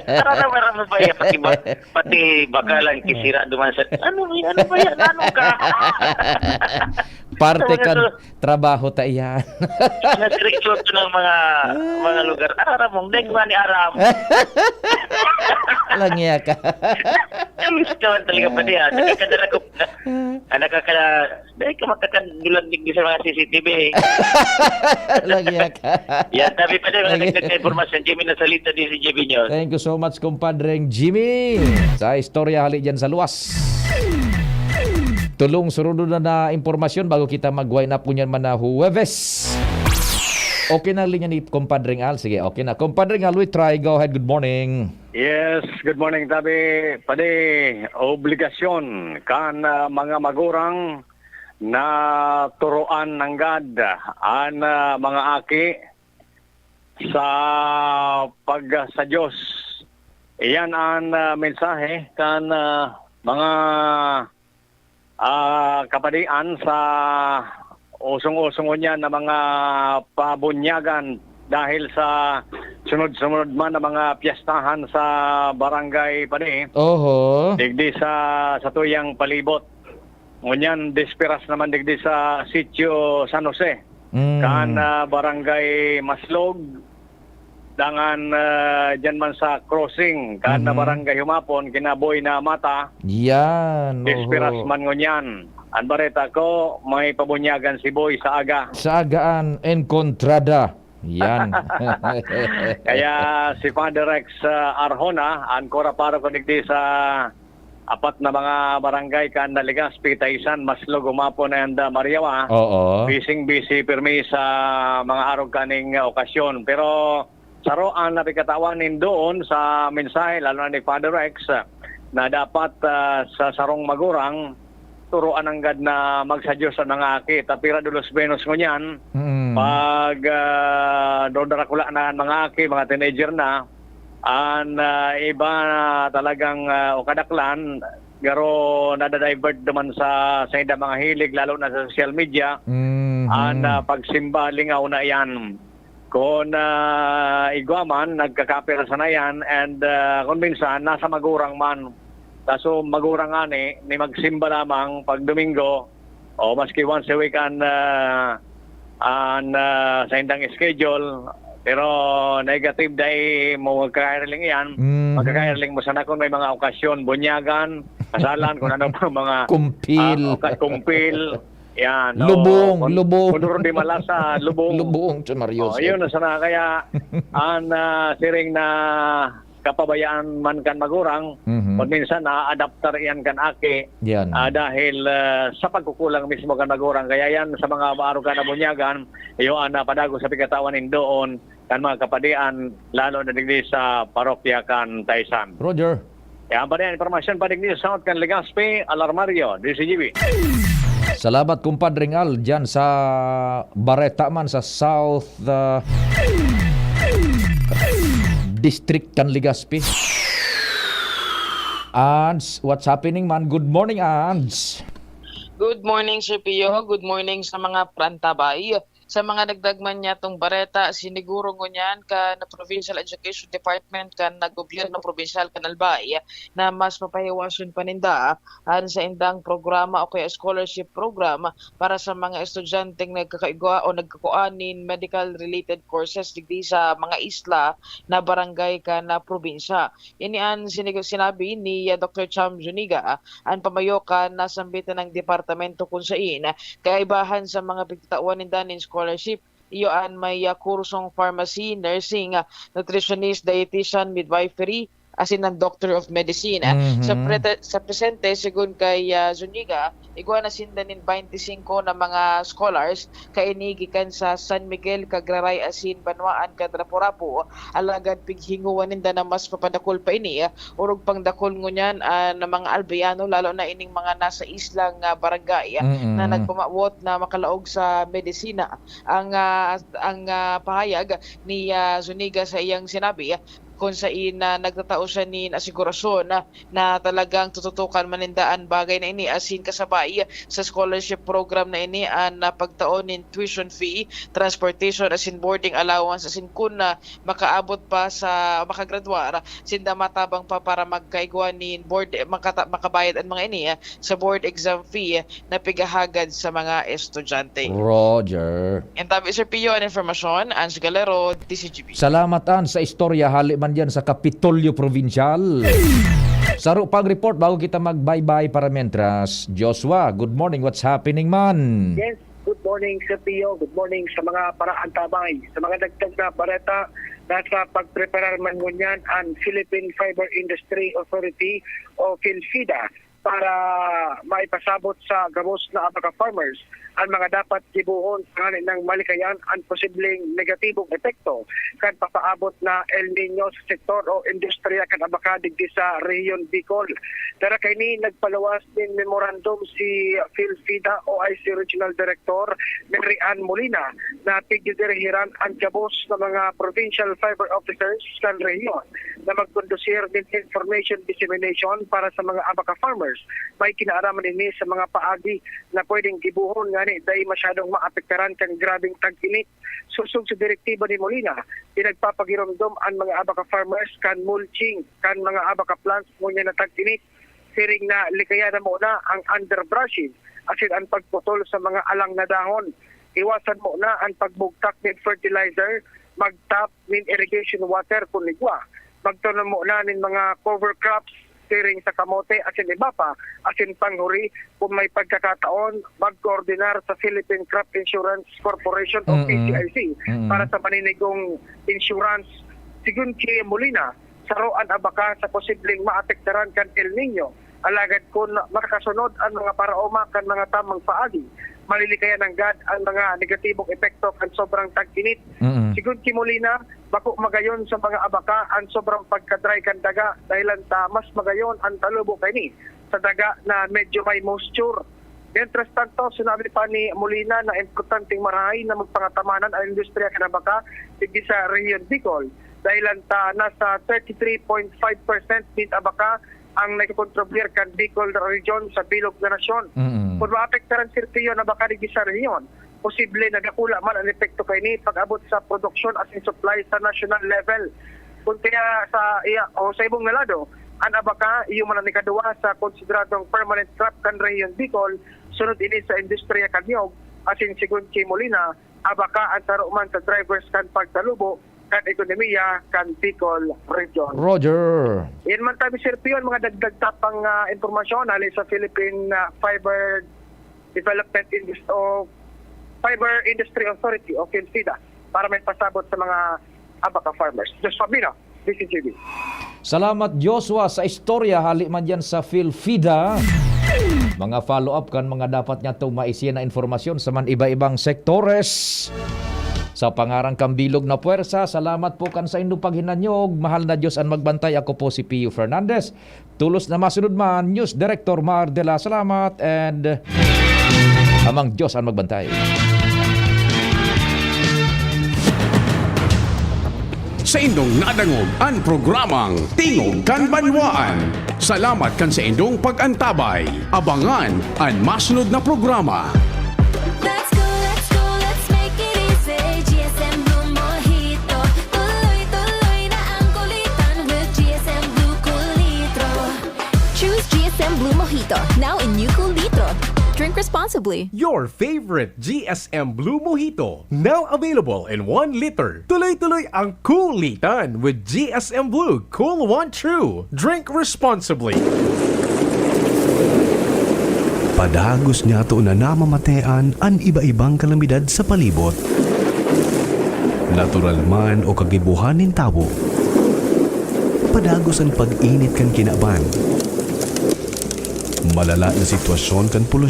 parang naman mo ba yan? Pati ba, pati bakalan, kisira duman sa, ano ba yan? Ano ba yan? Ano ka? Parte Ano ba kan to? trabaho ta iyan. Nasa resort ng mga, mga lugar. Aram mo, dahil ba ni Aram? Langya ka. Ang gusto naman talaga pa niya. Nakakadara ko na. Ah, nakaka-, dahil ka makakadulag digdi sa mga C C T V, eh. Lagyan ka. Yan, sabi pa din, mga Lagi. dagdag na impormasyon, Jimmy Nasalita, D C J B News. Thank you so much, kumpadreng Jimmy. Sa istorya, hali dyan sa luwas. Tulong surunod na, na impormasyon bago kita mag-wind up ngunyan man na Huwebes. Okay na linya ni kumpadreng Al. Sige, okay na. Kumpadreng Al, we try. Go ahead, good morning. Yes, good morning, Tabi. Padi, obligasyon kan, ah, mga magurang na turoan nanggad an, ah, mga aki sa pag-, sa Dios. Iyan an, ah, mensahe kan, ah, mga, ah, kapadian sa usong-usong ngunyan na mga pabunyagan dahil sa sunod-sunod man na mga piyestahan sa barangay, Padi. Oho. Digdi sa, sa tuyang palibot. Ngunyan, desperas naman digdi sa Sitio San Jose. Mm. Kan, ah, Barangay Maslog, dangan, ah, dyan man sa crossing, kan Mhm. Barangay Humapon, kinaboy na mata. Yan, Desperas oho. man ngunyan. Ang bareta ko, may pabunyagan si Boy sa aga. Sa agaan, enkontrada. Yan. Kaya si Father Rex, ah, Arjona, an kura paro ko digdi sa apat na mga barangay kan Legazpi, Taysan, Maslog, Humapon, and, ah, Mariawa. Oo. Bising-bisi pirmi sa mga arog kaning, ah, okasyon. Pero saro an napigkatawan nin doon sa mensahe, lalo na ni Father Rex, ah, na dapat, ah, sa sarong magurang, turoan nanggad na magsadyos an mga aki. Ta pira dulos menos ngunyan, Mm. pag, ah, dodarakula na an mga aki, mga teenager na, an, ah, iba na talagang, ah, o kadaklan, garo nadadivert naman sa, sa saindang mga hilig, lalo na sa social media. Mhm. An, ah, pagsimba, lingaw na iyan. Kun, ah, igwa man, nagkakapirsa na iyan, and, ah, kun minsan, nasa magurang man. Kaso magurang ngani, ni magsimba lamang pag Domingo, o maski once a week an, ah, an, ah, saindang schedule. Pero negative dai mo magkakairiling iyan. Mhm. Magkakairiling mo sana kung may mga okasyon, bunyagan, kasalan, kung ano pa mga, Kumpil. ah, oka-, kumpil. Yan, o, Lubong, kun-, lubong. Kun duro di malasa, lubong. Lubong, Chon Mario. O, yun, sana kaya, an, ah, siring na kapabayaan man kan magurang, Mhm. kun minsan, naadaptar iyan kan aki, Yan. ah, dahil, ah, sa pagkukulang mismo kan magurang. Kaya yan, sa mga maaro ka na bunyagan, iyo an napadago sa pigkatawan nin doon kan mga kapadian, lalo na digdi sa parokya kan Taysan. Roger. Yan pa rin, impormasyon pa digdi sa South kan Legazpi, Alarmario, D C G B. Salamat, kumpadreng Al, dyan sa Bareta man sa South, ah, District kan Legazpi. Ans, what's happening, man? Good morning, Ans. Good morning, Sir Pio. Good morning sa mga prantabay. Sa mga dagdag man niyatong bareta, siniguro ngunyan kan Provincial Education Department kan gobyerno probinsyal kan Albay na mas papahiwason pa ninda an saindang programa o kaya scholarship program para sa mga estudyanteng nagkakaigwa o nagkakua nin medical-related courses digdi sa mga isla na barangay kan probinsya. Ini an sinig-, sinabi ni, ah, Doktor Cham Zuniga, ah, an pamayo kan nasambitan na departamento kun sain kaibahan sa mga pigtatawan ninda nin scholarship, iyo an may, ah, kursong pharmacy, nursing, ah, nutritionist, dietitian, midwifery, asin an Doctor of Medicine. Ah, sa Mhm. prete-, sa presente, segun kay, ah, Zuniga, igwa na sinda nin baynte singko na mga scholars kaini gikan sa San Miguel, Cagraray asin banwaan kan Rapu-Rapu. Alagad pighingowa ninda na mas papadakul pa ini, ah, orog pang dakul ngunyan, ah, na mga Albayano, lalo na ining mga nasa islang, ah, barangay, ah, na Mm. nagpamawot na makalaog sa medisina. Ang, ah, ang, ah, pahayag ni, ah, Zuniga sa iyang sinabi, ah, kun sain na nagtatao siya nin asigurasyon na, na talagang tututukan man ninda an bagay na ini asin kasabay sa scholarship program na ini an, ah, pagtao nin tuition fee, transportation asin boarding allowance asin kun, ah, makaabot pa sa makagradwar, sinda matabang pa para magkaigwa nin board, makata-, makabayad an mga ini, ah, sa board exam fee na pigahagad sa mga estudyante. Roger. Yan tabi, Sir Pio, an informasyon. Ans Galero, D C G B. Salamat, Ans, sa istorya hali man diyan sa Kapitolyo Provincial. Saro pang report bago kita mag-bye-bye para mientras. Joshua, good morning. What's happening man? Yes, good morning, Sir Pio. Good morning sa mga paraantabay. Sa mga dagdag na bareta, nasa pagpreparar man ngunyan an Philippine Fiber Industry Authority o PhilFIDA para maipasabot sa gabos na abaca farmers an mga dapat gibohon tanganing nang malikayan an posibleng negatibong epekto kan papaabot na El Niño sa sektor o industriya kan abaca digdi sa Rehiyon Bicol. Dara kaini, nagpaluwas nin memorandum si PhilFIDA O I C Regional Director Mary Ann Molina na pigdidirihiran an gabos na mga provincial fiber officers kan rehiyon na magkondusir nin information dissemination para sa mga abaca farmers. May kinaaraman ini sa mga paagi na pwedeng gibohon ngani dai masyadong maapektaran kan grabeng tag-init. Sosog sa direktiba ni Molina, pinagpapagiromdom an mga abaca farmers kan mulching kan mga abaca plants ngunyan na tag-init. Siring na likayan na muna ang underbrushing asin an pagputol sa mga alang na dahon. Iwasan muna an pagbugtak nin fertilizer, magtap nin irrigation water kun igwa. Magtanom muna nin mga cover crops siring sa kamote asin iba pa, asin panghuri kun may pagkakataon, magkoordinar sa Philippine Crop Insurance Corporation o Mm-mm. P C I C Mm-mm. para sa maninigong insurance. Sigun ki Molina, saro an abaca sa posibleng maapektaran kan El Niño. Alagad kun makakasunod an mga paraoma kan mga tamang paagi, malilikayan nanggad an mga negatibong epekto kan sobrang tag-init. Mm. Sigun ki Molina, bako magayon sa mga abaca an sobrang pagka-dry kan daga, dahilan ta mas magayon an talubo kaini sa daga na medyo may moisture. Mientras tanto, sinabi pa ni Molina na importanteng marahay na magpangatamanan an industriya kan abaca digdi sa Rehiyon Bicol, dahilan ta nasa thirty-three point five percent nin abaca ang nagkokontribuyar kan Bicol Region sa bilog na nasyon. Mm. Kun maapektaran, Sir Pio, an abaca digdi sa rehiyon, posible na dakula man an epekto kaini pag-abot sa produksyon asin supply sa national level. Kun kaya sa iya, o sa ibong na lado, an abaca iyo man an ikaduwa sa konsideradong permanent crop kan Rehiyon Bicol, sunod ini sa industriya kan niyog, asin sigun ki Molina, abaca an saro man sa drivers kan pagtalubo kan ekonomiya kan Bicol Region. Roger. Yan man tabi, Sir Pio, an mga dagdag tapang, ah, impormasyon hali sa Philippine, ah, Fiber Development Indus-, o Fiber Industry Authority o PhilFIDA para maipasabot sa mga abaca farmers. Josh Fabino, D C G B. Salamat, Joshua, sa istorya hali man diyan sa PhilFIDA. Mga follow-up kan mga dapat niyatong maisiyan na impormasyon sa man iba-ibang sektores. Sa pangaran kan bilog na puwersa, salamat po kan saindong paghinanyog. Mahal na Diyos an magbantay. Ako po si Pio Fernandez. Tolos na masunod man, News Director Mar de la Salamat and Amang Diyos an magbantay. Saindong nadangog an programang Tingog kan Banwaan. Salamat kan saindong pag-antabay. Abangan an masunod na programa. Let's go, let's go, let's make it Blue Mojito, now in new cool litro. Drink responsibly. Your favorite G S M Blue Mojito, now available in one liter. Tuloy-tuloy ang kulitan with G S M Blue Cool One True. Drink responsibly. Padagos niya to na namamatean an iba-ibang kalamidad sa palibot. Natural man o kagibohan nin tawo. Padagos an pag-init kan kinaban. Malala na sitwasyon kan polusyon.